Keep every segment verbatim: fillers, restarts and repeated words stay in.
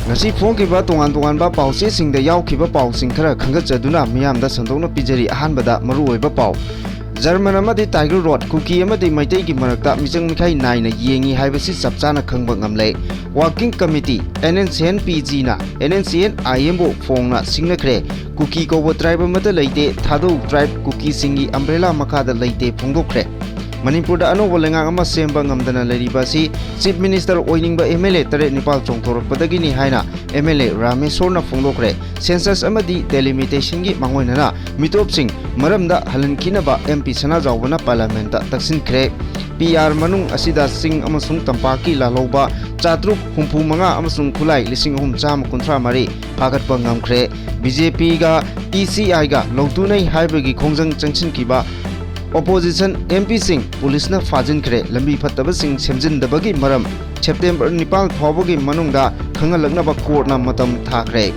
ꯉꯁꯤ ꯐꯣꯡꯈꯤꯕ ꯇꯣꯉꯥꯟ ꯇꯣꯉꯥꯟꯕ ꯄꯥꯎꯆꯦꯁꯤꯡꯗ ꯌꯥꯎꯈꯤꯕ ꯄꯥꯎꯁꯤꯡ ꯈꯔ ꯈꯪꯒꯠꯆꯗꯨꯅ ꯃꯤꯌꯥꯝꯗ ꯁꯟꯗꯣꯛꯅ ꯄꯤꯖꯔꯤ꯫ ꯑꯍꯥꯟꯕꯗ ꯃꯔꯨꯑꯣꯏꯕ ꯄꯥꯎ꯫ ꯖꯔꯃꯟ ꯑꯃꯗꯤ ꯇꯥꯏꯒꯔ ꯔꯣꯗ, ꯀꯨꯀꯤ ꯑꯃꯗꯤ ꯃꯩꯇꯩꯒꯤ ꯃꯔꯛꯇ ꯃꯤꯆꯪ ꯃꯤꯈꯥꯏ ꯅꯥꯏꯅ ꯌꯦꯡꯉꯤ ꯍꯥꯏꯕꯁꯤ ꯆꯞ ꯆꯥꯅ ꯈꯪꯕ ꯉꯝꯂꯦ꯫ ꯋꯥꯔꯀꯤꯡ ꯀꯃꯤꯇꯤ, NNCN PG ꯅ NNCN IMO ꯐꯣꯡꯅ ꯁꯤꯡꯅꯈ꯭ꯔꯦ꯫ ꯀꯨꯀꯤ ꯀꯧꯕ ꯇ꯭ꯔꯥꯏꯕ ꯑꯃꯠꯇ ꯂꯩꯇꯦ, ꯊꯥꯗꯧ ꯇ꯭ꯔꯥꯏꯕ ꯀꯨꯀꯤꯁꯤꯡꯒꯤ ꯑꯝꯕ꯭ꯔꯦꯂꯥ ꯃꯈꯥꯗ ꯂꯩꯇꯦ ꯐꯣꯡꯗꯣꯛꯈ꯭ꯔꯦ꯫ ꯃꯅꯤꯄꯨꯔꯗ ꯑꯅꯧꯕ ꯂꯩꯉꯥꯛ ꯑꯃ ꯁꯦꯝꯕ ꯉꯝꯗꯅ ꯂꯩꯔꯤꯕ ꯑꯁꯤ ꯆꯤꯐ ꯃꯤꯅꯤꯁꯇꯔ ꯑꯣꯏꯅꯤꯡꯕ MLA ꯇꯔꯦꯠ ꯅꯤꯄꯥꯜ ꯆꯣꯡꯊꯣꯔꯛꯄꯗꯒꯤꯅꯤ ꯍꯥꯏꯅ MLA ꯔꯥꯃꯦꯁꯣꯔꯅ ꯐꯣꯡꯗꯣꯛꯈ꯭ꯔꯦ꯫ ꯁꯦꯟꯁꯁ ꯑꯃꯗꯤ ꯗꯦꯂꯤꯃꯤꯇꯦꯁꯟꯒꯤ ꯃꯥꯡꯑꯣꯏꯅꯅ ꯃꯤꯇꯣꯞꯁꯤꯡ ꯃꯔꯝꯗ ꯍꯜꯍꯟꯈꯤꯅꯕ MP ꯁꯅꯥꯖꯥꯎꯕꯅ ꯄꯥꯔꯂꯤꯌꯥꯃꯦꯟꯠꯇ ꯇꯛꯁꯤꯟꯈ꯭ꯔꯦ꯫ PR ꯃꯅꯨꯡ ꯑꯁꯤꯗ ꯆꯤꯡ ꯑꯃꯁꯨꯡ ꯇꯝꯄꯥꯛꯀꯤ ꯂꯥꯜꯍꯧꯕ ꯆꯥꯇ꯭ꯔꯨꯛ ꯍꯨꯝꯐꯨ ꯃꯉꯥ ꯑꯃꯁꯨꯡ ꯈꯨꯠꯂꯥꯏ ꯂꯤꯁꯤꯡ ꯑꯍꯨꯝ ꯆꯥꯝꯃ ꯀꯨꯟꯊ꯭ꯔꯥ ꯃꯔꯤ ꯐꯥꯒꯠꯄ ꯉꯝꯈ꯭ꯔꯦ꯫ BJP ꯒ ECI ꯒ ꯂꯧꯇꯨꯅꯩ ꯍꯥꯏꯕꯒꯤ ꯈꯣꯡꯖꯪ ꯆꯪꯁꯤꯟꯈꯤꯕ opposition MPꯁꯤꯡ ꯄꯨꯂꯤꯁꯅ ꯐꯥꯖꯤꯟꯈ꯭ꯔꯦ꯫ ꯂꯝꯕꯤ ꯐꯠꯇꯕꯁꯤꯡ ꯁꯦꯝꯖꯤꯟꯗꯕꯒꯤ ꯃꯔꯝ ꯁꯦꯞꯇꯦꯝꯕꯔ ꯅꯤꯄꯥꯜ ꯐꯥꯎꯕꯒꯤ ꯃꯅꯨꯡꯗ ꯈꯪꯍꯜꯂꯛꯅꯕ ꯀꯣꯔꯠꯅ ꯃꯇꯝ ꯊꯥꯈ꯭ꯔꯦ꯫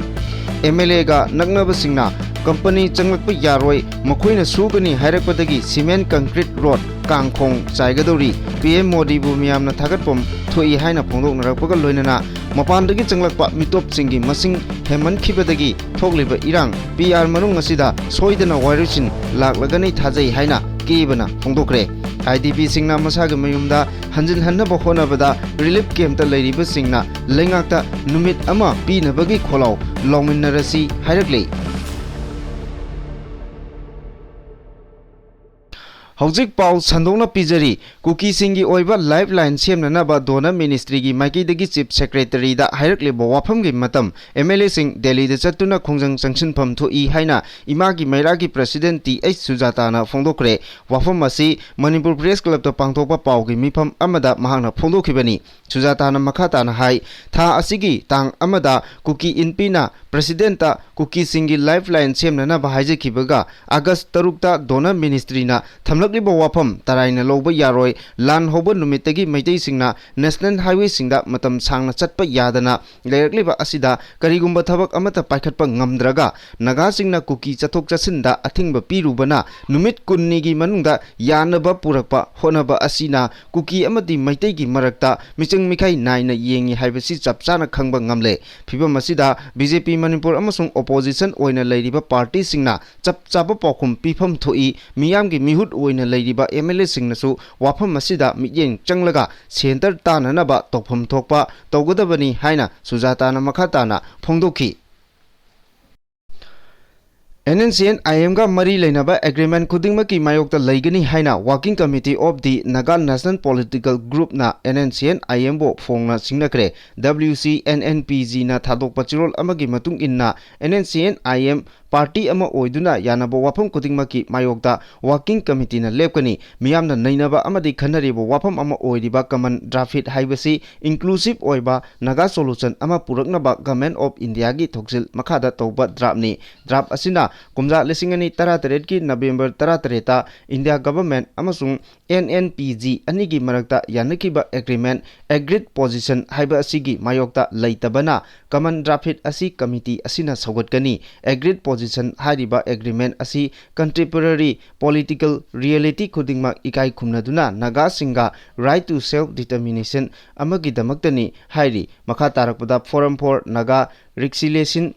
MLA ꯒ ꯅꯛꯅꯕꯁꯤꯡꯅ ꯀꯝꯄꯅꯤ ꯆꯪꯂꯛꯄ ꯌꯥꯔꯣꯏ, ꯃꯈꯣꯏꯅ ꯁꯨꯒꯅꯤ ꯍꯥꯏꯔꯛꯄꯗꯒꯤ ꯁꯤꯃꯦꯟ ꯀꯪꯀ꯭ꯔꯤꯠ ꯔꯣꯗ ꯀꯥꯡꯈꯣꯡ ꯆꯥꯏꯒꯗꯧꯔꯤ꯫ PM ꯃꯣꯗꯤꯕꯨ ꯃꯤꯌꯥꯝꯅ ꯊꯥꯒꯠꯐꯝ ꯊꯣꯛꯏ ꯍꯥꯏꯅ ꯐꯣꯡꯗꯣꯛꯅꯔꯛꯄꯒ ꯂꯣꯏꯅꯅ ꯃꯄꯥꯟꯗꯒꯤ ꯆꯪꯂꯛꯄ ꯃꯤꯇꯣꯞꯁꯤꯡꯒꯤ ꯃꯁꯤꯡ ꯍꯦꯟꯃꯟꯈꯤꯕꯗꯒꯤ ꯊꯣꯛꯂꯤꯕ ꯏꯔꯥꯡ, PR ꯃꯅꯨꯡ ꯑꯁꯤꯗ ꯁꯣꯏꯗꯅ ꯋꯥꯔꯣꯏꯁꯤꯟ ꯂꯥꯛꯂꯒꯅꯤ ꯊꯥꯖꯩ ꯍꯥꯏꯅ ꯀꯦꯕꯅ ꯐꯣꯡꯗꯣꯛꯈ꯭ꯔꯦ꯫ IDPꯁꯤꯡꯅ ꯃꯁꯥꯒꯤ ꯃꯌꯨꯝꯗ ꯍꯟꯖꯤꯟꯍꯟꯅꯕ ꯍꯣꯠꯅꯕꯗ ꯔꯤꯂꯤꯐ ꯀꯦꯝꯞꯇ ꯂꯩꯔꯤꯕꯁꯤꯡꯅ ꯂꯩꯉꯥꯛꯇ ꯅꯨꯃꯤꯠ ꯑꯃ ꯄꯤꯅꯕꯒꯤ ꯈꯣꯜꯂꯥꯎ ꯂꯥꯎꯃꯤꯟꯅꯔꯁꯤ ꯍꯥꯏꯔꯛꯂꯤ꯫ ꯍꯧꯖꯤꯛ ꯄꯥꯎ ꯁꯟꯗꯣꯛꯅ ꯄꯤꯖꯔꯤ꯫ ꯀꯨꯀꯤꯁꯤꯡꯒꯤ ꯑꯣꯏꯕ ꯂꯥꯏꯐ ꯂꯥꯏꯟ ꯁꯦꯝꯅꯅꯕ ꯗꯣꯅꯔ ꯃꯤꯅꯤꯁꯇ꯭ꯔꯤꯒꯤ ꯃꯥꯏꯀꯩꯗꯒꯤ ꯆꯤꯐ ꯁꯦꯀ꯭ꯔꯦꯇꯔꯤꯗ ꯍꯥꯏꯔꯛꯂꯤꯕ ꯋꯥꯐꯝꯒꯤ ꯃꯇꯝ MLAꯁꯤꯡ ꯗꯦꯜꯂꯤꯗ ꯆꯠꯇꯨꯅ ꯈꯣꯡꯖꯪ ꯆꯪꯁꯤꯟꯐꯝ ꯊꯣꯛꯏ ꯍꯥꯏꯅ ꯏꯃꯥꯒꯤ ꯃꯩꯔꯥꯒꯤ ꯄ꯭ꯔꯁꯤꯗꯦꯟ ꯇꯤ ꯑꯩꯆ ꯁꯨꯖꯥꯇꯥꯅ ꯐꯣꯡꯗꯣꯛꯈ꯭ꯔꯦ꯫ ꯋꯥꯐꯝ ꯑꯁꯤ ꯃꯅꯤꯄꯨꯔ ꯄ꯭ꯔꯦꯁ ꯀ꯭ꯂꯕꯇ ꯄꯥꯡꯊꯣꯛꯄ ꯄꯥꯎꯒꯤ ꯃꯤꯐꯝ ꯑꯃꯗ ꯃꯍꯥꯛꯅ ꯐꯣꯡꯗꯣꯛꯈꯤꯕꯅꯤ꯫ ꯁꯨꯖꯥꯇꯥꯅ ꯃꯈꯥ ꯇꯥꯅ ꯍꯥꯏ, ꯊꯥ ꯑꯁꯤꯒꯤ ꯇꯥꯡ ꯑꯃꯗ ꯀꯨꯀꯤ ꯏꯟꯄꯤꯅ ꯄ꯭ꯔꯁꯤꯗꯦꯟꯠꯇ ꯀꯨꯀꯤꯁꯤꯡꯒꯤ ꯂꯥꯏꯐ ꯂꯥꯏꯟ ꯁꯦꯝꯅꯅꯕ ꯍꯥꯏꯖꯈꯤꯕꯒ ꯑꯥꯒꯁ ꯇꯔꯨꯛꯇ ꯗꯣꯅꯔ ꯃꯤꯅꯤꯁꯇ꯭ꯔꯤꯅ ꯊꯝꯂꯛ ꯂꯤꯕ ꯋꯥꯐꯝ ꯇꯔꯥꯏꯅ ꯂꯧꯕ ꯌꯥꯔꯣꯏ꯫ ꯂꯥꯟ ꯍꯧꯕ ꯅꯨꯃꯤꯠꯇꯒꯤ ꯃꯩꯇꯩꯁꯤꯡꯅ ꯅꯦꯁꯅꯦꯜ ꯍꯥꯏꯋꯦꯁꯤꯡꯗ ꯃꯇꯝ ꯁꯥꯡꯅ ꯆꯠꯄ ꯌꯥꯗꯅ ꯂꯩꯔꯛꯂꯤꯕ ꯑꯁꯤꯗ ꯀꯔꯤꯒꯨꯝꯕ ꯊꯕꯛ ꯑꯃꯠꯇ ꯄꯥꯏꯈꯠꯄ ꯉꯝꯗ꯭ꯔꯒ ꯅꯥꯒꯥꯁꯤꯡꯅ ꯀꯨꯀꯤ ꯆꯠꯊꯣꯛ ꯆꯠꯁꯤꯟꯗ ꯑꯊꯤꯡꯕ ꯄꯤꯔꯨꯕꯅ ꯅꯨꯃꯤꯠ ꯀꯨꯟꯅꯤꯒꯤ ꯃꯅꯨꯡꯗ ꯌꯥꯅꯕ ꯄꯨꯔꯛꯄ ꯍꯣꯠꯅꯕ ꯑꯁꯤꯅ ꯀꯨꯀꯤ ꯑꯃꯗꯤ ꯃꯩꯇꯩꯒꯤ ꯃꯔꯛꯇ ꯃꯤꯆꯪ ꯃꯤꯈꯥꯏ ꯅꯥꯏꯅ ꯌꯦꯡꯉꯤ ꯍꯥꯏꯕꯁꯤ ꯆꯞ ꯆꯥꯅ ꯈꯪꯕ ꯉꯝꯂꯦ꯫ ꯐꯤꯕꯝ ꯑꯁꯤꯗ ꯕꯤ ꯖꯦ ꯄꯤ ꯃꯅꯤꯄꯨꯔ ꯑꯃꯁꯨꯡ ꯑꯣꯄꯣꯖꯤꯁꯟ ꯑꯣꯏꯅ ꯂꯩꯔꯤꯕ ꯄꯥꯔꯇꯤꯁꯤꯡꯅ ꯆꯞ ꯆꯥꯕ ꯄꯥꯎꯈꯨꯝ ꯄꯤꯐꯝ ꯊꯣꯛꯏ꯫ ꯃꯤꯌꯥꯝꯒꯤ ꯃꯤꯍꯨꯠ ꯑꯣꯏꯅ ꯂꯩꯔꯤꯕ ꯑꯦꯝ ꯑꯦꯜ ꯑꯦꯁꯤꯡꯅꯁꯨ ꯋꯥꯐꯝ ꯑꯁꯤꯗ ꯃꯤꯠꯌꯦꯡ ꯆꯪꯂꯒ ꯁꯦꯟꯇꯔ ꯇꯥꯅꯅꯕ ꯇꯧꯐꯝ ꯊꯣꯛꯄ ꯇꯧꯒꯗꯕꯅꯤ ꯍꯥꯏꯅ ꯁꯨꯖꯥꯇꯥꯅ ꯃꯈꯥ ꯇꯥꯅ ꯐꯣꯡꯗꯣꯛꯈꯤ꯫ ꯑꯦꯟ ꯑꯦꯟ ꯁꯤ ꯑꯦꯟ ꯑꯥꯏ ꯑꯦꯝꯒ ꯃꯔꯤ ꯂꯩꯅꯕ ꯑꯦꯒ꯭ꯔꯤꯃꯦꯟ ꯈꯨꯗꯤꯡꯃꯛꯀꯤ ꯃꯥꯌꯣꯛꯇ ꯂꯩꯒꯅꯤ ꯍꯥꯏꯅ Working Committee of the Naga National Political Groupꯅ N N C N I ꯑꯦꯝꯕꯨ ꯐꯣꯡꯅ ꯁꯤꯡꯅꯈ꯭ꯔꯦ꯫ W C N N P Gꯅ ꯊꯥꯗꯣꯛꯄ ꯆꯦꯔꯣꯜ ꯑꯃꯒꯤ ꯃꯇꯨꯡ ꯏꯟꯅ, N N C N I M party ꯑꯃ ꯑꯣꯏꯗꯨꯅ ꯌꯥꯅꯕ ꯋꯥꯐꯝ ꯈꯨꯗꯤꯡꯃꯛꯀꯤ ꯃꯥꯌꯣꯛꯇ Working Committeeꯅ ꯂꯦꯞꯀꯅꯤ꯫ ꯃꯤꯌꯥꯝꯅ ꯅꯩꯅꯕ ꯑꯃꯗꯤ ꯈꯟꯅꯔꯤꯕ ꯋꯥꯐꯝ ꯑꯃ ꯑꯣꯏꯔꯤꯕ ꯀꯃꯟ ꯗ꯭ꯔꯥꯐꯤꯠ ꯍꯥꯏꯕꯁꯤ inclusive ꯑꯣꯏꯕ ꯅꯥꯒꯥ ꯁꯣꯂꯨꯁꯟ ꯑꯃ ꯄꯨꯔꯛꯅꯕ Government of Indiaꯒꯤ ꯊꯧꯁꯤꯜ ꯃꯈꯥꯗ ꯇꯧꯕ ꯗ꯭ꯔꯥꯐꯅꯤ꯫ ꯗ꯭ꯔꯥꯐ ꯑꯁꯤꯅ ꯀꯨꯝꯖꯥ ꯂꯤꯁꯤꯡ ꯑꯅꯤ ꯇꯔꯥꯇꯔꯦꯠꯀꯤ ꯅꯕꯦꯝꯕꯔ ꯇꯔꯥꯇꯔꯦꯠꯇ ꯏꯟꯗꯤꯌꯥ ꯒꯚꯔꯟꯃꯦꯟꯠ ꯑꯃꯁꯨꯡ ꯑꯦꯟ ꯑꯦꯟ ꯄꯤ ꯖꯤ ꯑꯅꯤꯒꯤ ꯃꯔꯛꯇ ꯌꯥꯅꯈꯤꯕ ꯑꯦꯒ꯭ꯔꯤꯃꯦꯟꯠ, ꯑꯦꯒ꯭ꯔꯤꯗ ꯄꯣꯖꯤꯁꯟ ꯍꯥꯏꯕ ꯑꯁꯤꯒꯤ ꯃꯥꯌꯣꯛꯇ ꯂꯩꯇꯕꯅ ꯀꯃꯟ ꯗ꯭ꯔꯥꯐꯤꯠ ꯑꯁꯤ ꯀꯃꯤꯇꯤ ꯑꯁꯤꯅ ꯁꯧꯒꯠꯀꯅꯤ꯫ ꯑꯦꯒ꯭ꯔꯤꯗ ꯄꯣꯖꯤꯁꯟ ꯍꯥꯏꯔꯤꯕ ꯑꯦꯒ꯭ꯔꯤꯃꯦꯟꯠ ꯑꯁꯤ ꯀꯟꯇꯦꯝꯄꯣꯔꯔꯤ ꯄꯣꯂꯤꯇꯤꯀꯦꯜ ꯔꯤꯌꯦꯂꯤꯇꯤ ꯈꯨꯗꯤꯡꯃꯛ ꯏꯀꯥꯏ ꯈꯨꯝꯅꯗꯨꯅ ꯅꯥꯒꯥꯁꯤꯡꯒ right to self determination ꯑꯃꯒꯤꯗꯃꯛꯇꯅꯤ ꯍꯥꯏꯔꯤ꯫ ꯃꯈꯥ ꯇꯥꯔꯛꯄꯗ Forum for Naga Reconciliation,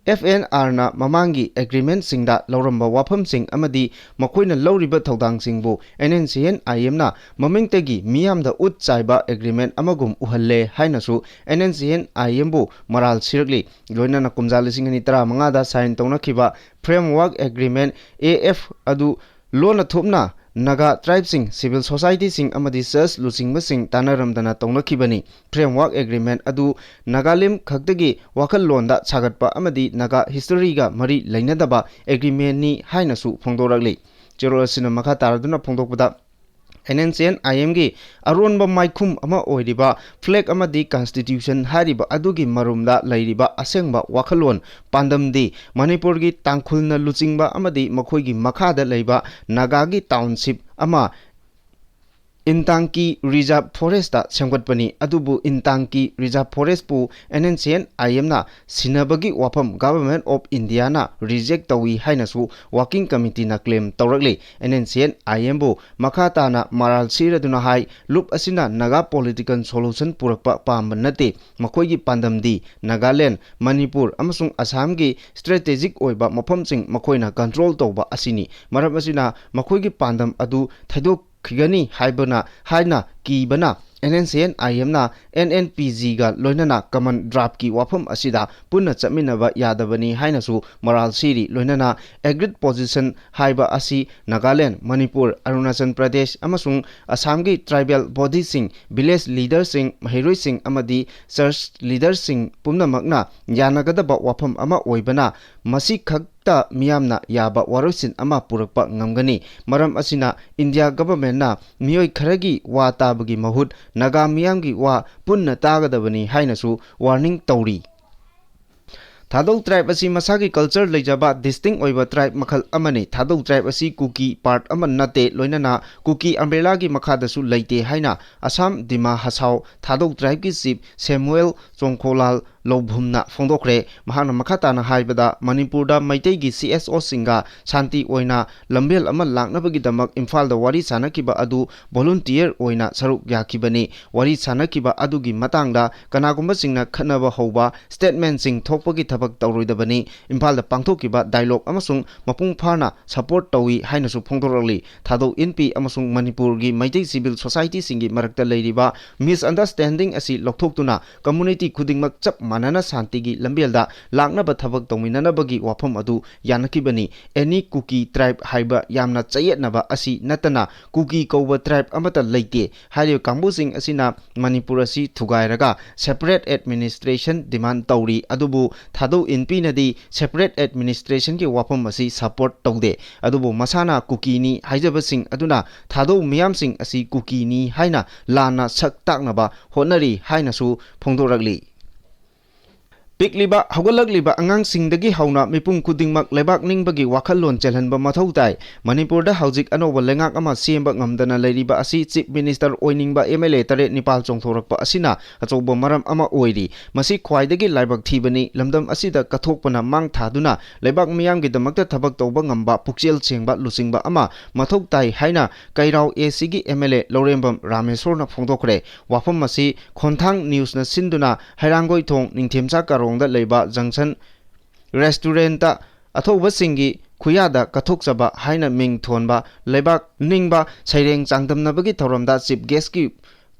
F N R ꯅ ꯃꯃꯥꯡꯒꯤ ꯑꯦꯒ꯭ꯔꯤꯃꯦꯟꯠꯁꯤꯡꯗ ꯂꯧꯔꯝꯕ ꯋꯥꯐꯝꯁꯤꯡ ꯑꯃꯗꯤ ꯃꯈꯣꯏꯅ ꯂꯧꯔꯤꯕ ꯊꯧꯗꯥꯡꯁꯤꯡꯕꯨ ꯑꯦꯟ ꯑꯦꯟ ꯁꯤ ꯑꯦꯟ ꯑꯥꯏ ꯑꯦꯝꯅ ꯃꯃꯤꯡꯇꯒꯤ ꯃꯤꯌꯥꯝꯗ ꯎꯠ ꯆꯥꯏꯕ ꯑꯦꯒ꯭ꯔꯤꯃꯦꯟꯠ ꯑꯃꯒꯨꯝ ꯎꯍꯜꯂꯦ ꯍꯥꯏꯅꯁꯨ and N C N I ꯑꯦꯝꯕꯨ ꯃꯔꯥꯜ ꯁꯤꯔꯛꯂꯤ꯫ ꯂꯣꯏꯅꯅ ꯀꯨꯝꯖꯥ ꯂꯤꯁꯤꯡ ꯑꯅꯤ ꯇꯔꯥꯃꯉꯥꯗ sign ꯇꯧꯅꯈꯤꯕ Framework Agreement, A F, ꯑꯗꯨ ꯂꯣꯟꯅ ꯊꯨꯞꯅ ꯅꯥꯒꯥ ꯇ꯭ꯔꯥꯏꯕꯁꯤꯡ, ꯁꯤꯚꯤꯜ ꯁꯣꯁꯥꯏꯇꯤꯁꯤꯡ ꯑꯃꯗꯤ ꯆꯔꯆ ꯂꯨꯆꯤꯡꯕꯁꯤꯡ ꯇꯥꯟꯅꯔꯝꯗꯅ ꯇꯧꯅꯈꯤꯕꯅꯤ꯫ Framework Agreement ꯑꯗꯨ ꯅꯥꯒꯥꯂꯦꯟ ꯈꯛꯇꯒꯤ ꯋꯥꯈꯜꯂꯣꯟꯗ ꯁꯥꯒꯠꯄ ꯑꯃꯗꯤ ꯅꯥꯒꯥ ꯍꯤꯁꯇꯣꯔꯤꯒ ꯃꯔꯤ ꯂꯩꯅꯗꯕ ꯑꯦꯒ꯭ꯔꯤꯃꯦꯟꯅꯤ ꯍꯥꯏꯅꯁꯨ ꯐꯣꯡꯗꯣꯔꯛꯂꯤ꯫ ꯆꯦꯔꯣꯜ ꯑꯁꯤꯅ ꯃꯈꯥ ꯇꯥꯔꯗꯨꯅ ꯐꯣꯡꯗꯣꯛꯄꯗ, NNCN IMꯒꯤ ꯑꯔꯣꯟꯕ ꯃꯥꯏꯈꯨꯝ ꯑꯃ ꯑꯣꯏꯔꯤꯕ flag ꯑꯃꯗꯤ constitution ꯍꯥꯏꯔꯤꯕ ꯑꯗꯨꯒꯤ ꯃꯔꯨꯝꯗ ꯂꯩꯔꯤꯕ ꯑꯁꯦꯡꯕ ꯋꯥꯈꯜꯂꯣꯟ ꯄꯥꯟꯗꯝꯗꯤ ꯃꯅꯤꯄꯨꯔꯒꯤ ꯇꯥꯡꯈꯨꯜꯅ ꯂꯨꯆꯤꯡꯕ ꯑꯃꯗꯤ ꯃꯈꯣꯏꯒꯤ ꯃꯈꯥꯗ ꯂꯩꯕ ꯅꯥꯒꯥꯒꯤ township ꯑꯃ ꯏꯟꯇꯥꯡꯀꯤ reserve forestꯇ ꯁꯦꯝꯒꯠꯄꯅꯤ꯫ ꯑꯗꯨꯕꯨ ꯏꯟꯇꯥꯡꯀꯤ reserve forestꯄꯨ NNCN IMꯅ ꯁꯤꯟꯅꯕꯒꯤ ꯋꯥꯐꯝ Government of Indiaꯅ reject ꯇꯧꯏ ꯍꯥꯏꯅꯁꯨ working committeeꯅ claim ꯇꯧꯔꯛꯂꯤ꯫ NNCN IMꯕꯨ ꯃꯈꯥ ꯇꯥꯅ ꯃꯔꯥꯜ ꯁꯤꯔꯗꯨꯅ ꯍꯥꯏ, ꯂꯨꯞ ꯑꯁꯤꯅ ꯅꯥꯒꯥ political solution ꯄꯨꯔꯛꯄ ꯄꯥꯝꯕ ꯅꯠꯇꯦ꯫ ꯃꯈꯣꯏꯒꯤ ꯄꯥꯟꯗꯝꯗꯤ ꯅꯥꯒꯥꯂꯦꯟ, ꯃꯅꯤꯄꯨꯔ ꯑꯃꯁꯨꯡ ꯑꯁꯥꯝꯒꯤ strategic ꯑꯣꯏꯕ ꯃꯐꯝꯁꯤꯡ ꯃꯈꯣꯏꯅ control ꯇꯧꯕ ꯑꯁꯤꯅꯤ꯫ ꯃꯔꯝ ꯑꯁꯤꯅ ꯃꯈꯣꯏꯒꯤ ꯄꯥꯟꯗꯝ ꯑꯗꯨ ꯊꯩꯗꯣꯛꯈꯤꯒꯅꯤ ꯍꯥꯏꯕꯅ, ꯍꯥꯏꯅ ꯀꯤꯕꯅ NNCN IMꯅ NNPGꯒ ꯂꯣꯏꯅꯅ common draftꯀꯤ ꯋꯥꯐꯝ ꯑꯁꯤꯗ ꯄꯨꯟꯅ ꯆꯠꯃꯤꯟꯅꯕ ꯌꯥꯗꯕꯅꯤ ꯍꯥꯏꯅꯁꯨ ꯃꯔꯥꯜ ꯁꯤꯔꯤ꯫ ꯂꯣꯏꯅꯅ agreed position ꯍꯥꯏꯕ ꯑꯁꯤ ꯅꯥꯒꯥꯂꯦꯟ, ꯃꯅꯤꯄꯨꯔ, ꯑꯔꯨꯅꯥꯆꯜ ꯄ꯭ꯔꯗꯦꯁ ꯑꯃꯁꯨꯡ ꯑꯁꯥꯝꯒꯤ tribal bodyꯁꯤꯡ, village leaderꯁꯤꯡ, ꯃꯍꯩꯔꯣꯏꯁꯤꯡ ꯑꯃꯗꯤ church leaderꯁꯤꯡ ꯄꯨꯝꯅꯃꯛꯅ ꯌꯥꯅꯒꯗꯕ ꯋꯥꯐꯝ ꯑꯃ ꯑꯣꯏꯕꯅ, ꯃꯁꯤꯈꯛ ꯇ ꯃꯤꯌꯥꯝꯅ ꯌꯥꯕ ꯋꯥꯔꯣꯏꯁꯤꯟ ꯑꯃ ꯄꯨꯔꯛꯄ ꯉꯝꯒꯅꯤ꯫ ꯃꯔꯝ ꯑꯁꯤꯅ India Governmentꯅ ꯃꯤꯑꯣꯏ ꯈꯔꯒꯤ ꯋꯥ ꯇꯥꯕꯒꯤ ꯃꯍꯨꯠ ꯅꯥꯒꯥ ꯃꯤꯌꯥꯝꯒꯤ ꯋꯥ ꯄꯨꯟꯅ ꯇꯥꯒꯗꯕꯅꯤ ꯍꯥꯏꯅꯁꯨ warning ꯇꯧꯔꯤ꯫ ꯊꯥꯗꯧ tribe ꯑꯁꯤ ꯃꯁꯥꯒꯤ culture ꯂꯩꯖꯕ distinct ꯑꯣꯏꯕ tribe ꯃꯈꯜ ꯑꯃꯅꯤ꯫ ꯊꯥꯗꯧ tribe ꯑꯁꯤ ꯀꯨꯀꯤ part ꯑꯃ ꯅꯠꯇꯦ, ꯂꯣꯏꯅꯅ ꯀꯨꯀꯤ umbrellaꯒꯤ ꯃꯈꯥꯗꯁꯨ ꯂꯩꯇꯦ ꯍꯥꯏꯅ ꯑꯁꯥꯝ ꯗꯤꯃꯥ ꯍꯁꯥꯎ ꯊꯥꯗꯧ tribeꯀꯤ chief ꯁꯦꯃꯨꯑꯦꯜ ꯆꯣꯡꯈꯣꯂꯥꯜ ꯂꯧꯚꯨꯝꯅ ꯐꯣꯡꯗꯣꯛꯈ꯭ꯔꯦ꯫ ꯃꯍꯥꯛꯅ ꯃꯈꯥ ꯇꯥꯅ ꯍꯥꯏꯕꯗ, ꯃꯅꯤꯄꯨꯔꯗ ꯃꯩꯇꯩꯒꯤ CSOꯁꯤꯡꯒ ꯁꯥꯟꯇꯤ ꯑꯣꯏꯅ ꯂꯝꯕꯦꯜ ꯑꯃ ꯂꯥꯛꯅꯕꯒꯤꯗꯃꯛ ꯏꯝꯐꯥꯜꯗ ꯋꯥꯔꯤ ꯁꯥꯅꯈꯤꯕ ꯑꯗꯨ volunteer ꯑꯣꯏꯅ ꯁꯔꯨꯛ ꯌꯥꯈꯤꯕꯅꯤ꯫ ꯋꯥꯔꯤ ꯁꯥꯅꯈꯤꯕ ꯑꯗꯨꯒꯤ ꯃꯇꯥꯡꯗ ꯀꯅꯥꯒꯨꯝꯕꯁꯤꯡꯅ ꯈꯠꯅꯕ ꯍꯧꯕ statementꯁꯤꯡ ꯊꯣꯛꯄꯒꯤ ꯊꯕꯛ ꯇꯧꯔꯣꯏꯗꯕꯅꯤ꯫ ꯏꯝꯐꯥꯜꯗ ꯄꯥꯡꯊꯣꯛꯈꯤꯕ dialogue ꯑꯃꯁꯨꯡ ꯃꯄꯨꯡ ꯐꯥꯅ support ꯇꯧꯏ ꯍꯥꯏꯅꯁꯨ ꯐꯣꯡꯗꯣꯔꯛꯂꯤ꯫ ꯊꯥꯗꯧ ꯏꯟꯄꯤ ꯑꯃꯁꯨꯡ ꯃꯅꯤꯄꯨꯔꯒꯤ ꯃꯩꯇꯩ civil societyꯁꯤꯡꯒꯤ ꯃꯔꯛꯇ ꯂꯩꯔꯤꯕ misunderstanding ꯑꯁꯤ ꯂꯧꯊꯣꯛꯇꯨꯅ community ꯈꯨꯗꯤꯡꯃꯛ ꯆꯞ ꯃꯥꯟꯅꯅ ꯁꯥꯟꯇꯤꯒꯤ ꯂꯝꯕꯦꯜꯗ ꯂꯥꯛꯅꯕ ꯊꯕꯛ ꯇꯧꯃꯤꯟꯅꯅꯕꯒꯤ ꯋꯥꯐꯝ ꯑꯗꯨ ꯌꯥꯅꯈꯤꯕꯅꯤ꯫ Any Kuki tribe ꯍꯥꯏꯕ ꯌꯥꯝꯅ ꯆꯌꯦꯠꯅꯕ ꯑꯁꯤ ꯅꯠꯇꯅ ꯀꯨꯀꯤ ꯀꯧꯕ tribe ꯑꯃꯠꯇ ꯂꯩꯇꯦ꯫ ꯍꯥꯏꯔꯤꯕ ꯀꯥꯡꯕꯨꯁꯤꯡ ꯑꯁꯤꯅ ꯃꯅꯤꯄꯨꯔ ꯑꯁꯤ ꯊꯨꯒꯥꯏꯔꯒ separate administration demand ꯇꯧꯔꯤ꯫ ꯑꯗꯨꯕꯨ ꯊꯥꯗꯧ ꯏꯟꯄꯤꯅꯗꯤ separate administrationꯒꯤ ꯋꯥꯐꯝ ꯑꯁꯤ support ꯇꯧꯗꯦ꯫ ꯑꯗꯨꯕꯨ ꯃꯁꯥꯅ ꯀꯨꯀꯤꯅꯤ ꯍꯥꯏꯖꯕꯁꯤꯡ ꯑꯗꯨꯅ ꯊꯥꯗꯧ ꯃꯤꯌꯥꯝꯁꯤꯡ ꯑꯁꯤ ꯀꯨꯀꯤꯅꯤ ꯍꯥꯏꯅ ꯂꯥꯟꯅ ꯁꯛ ꯇꯥꯛꯅꯕ ꯍꯣꯠꯅꯔꯤ ꯍꯥꯏꯅꯁꯨ ꯐꯣꯡꯗꯣꯔꯛꯂꯤ꯫ ꯄꯤꯛꯂꯤꯕ, ꯍꯧꯒꯠꯂꯛꯂꯤꯕ ꯑꯉꯥꯡꯁꯤꯡꯗꯒꯤ ꯍꯧꯅ ꯃꯤꯄꯨꯝ ꯈꯨꯗꯤꯡꯃꯛ ꯂꯩꯕꯥꯛ ꯅꯤꯡꯕꯒꯤ ꯋꯥꯈꯜꯂꯣꯟ ꯆꯦꯜꯍꯟꯕ ꯃꯊꯧ ꯇꯥꯏ꯫ ꯃꯅꯤꯄꯨꯔꯗ ꯍꯧꯖꯤꯛ ꯑꯅꯧꯕ ꯂꯩꯉꯥꯛ ꯑꯃ ꯁꯦꯝꯕ ꯉꯝꯗꯅ ꯂꯩꯔꯤꯕ ꯑꯁꯤ Chief Minister ꯑꯣꯏꯅꯤꯡꯕ M L A ꯇꯔꯦꯠ ꯅꯤꯄꯥꯜ ꯆꯣꯡꯊꯣꯔꯛꯄ ꯑꯁꯤꯅ ꯑꯆꯧꯕ ꯃꯔꯝ ꯑꯃ ꯑꯣꯏꯔꯤ꯫ ꯃꯁꯤ ꯈ꯭ꯋꯥꯏꯗꯒꯤ ꯂꯥꯏꯕꯛ ꯊꯤꯕꯅꯤ꯫ ꯂꯝꯗꯝ ꯑꯁꯤꯗ ꯀꯠꯊꯣꯛꯄꯅ ꯃꯥꯡ ꯊꯥꯗꯨꯅ ꯂꯩꯕꯥꯛ ꯃꯤꯌꯥꯝꯒꯤꯗꯃꯛꯇ ꯊꯕꯛ ꯇꯧꯕ ꯉꯝꯕ ꯄꯨꯛꯆꯦꯜ ꯁꯦꯡꯕ ꯂꯨꯆꯤꯡꯕ ꯑꯃ ꯃꯊꯧ ꯇꯥꯏ ꯍꯥꯏꯅ ꯀꯩꯔꯥꯎ A Cꯒꯤ M L A ꯂꯧꯔꯦꯝꯕꯝ ꯔꯥꯃꯦꯁꯣꯔꯅ ꯐꯣꯡꯗꯣꯛꯈ꯭ꯔꯦ꯫ ꯋꯥꯐꯝ ꯑꯁꯤ ꯈꯣꯟꯊꯥꯡ Newsꯅ ꯁꯤꯟꯗꯨꯅ ꯍꯩꯔꯥꯡꯒꯣꯏꯊꯣꯡ ꯅꯤꯡꯊꯦꯝꯆꯥ ꯀꯥꯔꯣꯡꯗ ꯂꯩꯕ Junction Restaurantꯇ ꯑꯊꯧꯕꯁꯤꯡꯒꯤ ꯈꯨꯌꯥꯗ ꯀꯠꯊꯣꯛꯆꯕ ꯍꯥꯏꯅ ꯃꯤꯡ ꯊꯣꯟꯕ ꯂꯩꯕꯥꯛ ꯅꯤꯡꯕ ꯁꯩꯔꯦꯡ ꯆꯥꯡꯗꯝꯅꯕꯒꯤ ꯊꯧꯔꯝꯗ Chief Guestꯀꯤ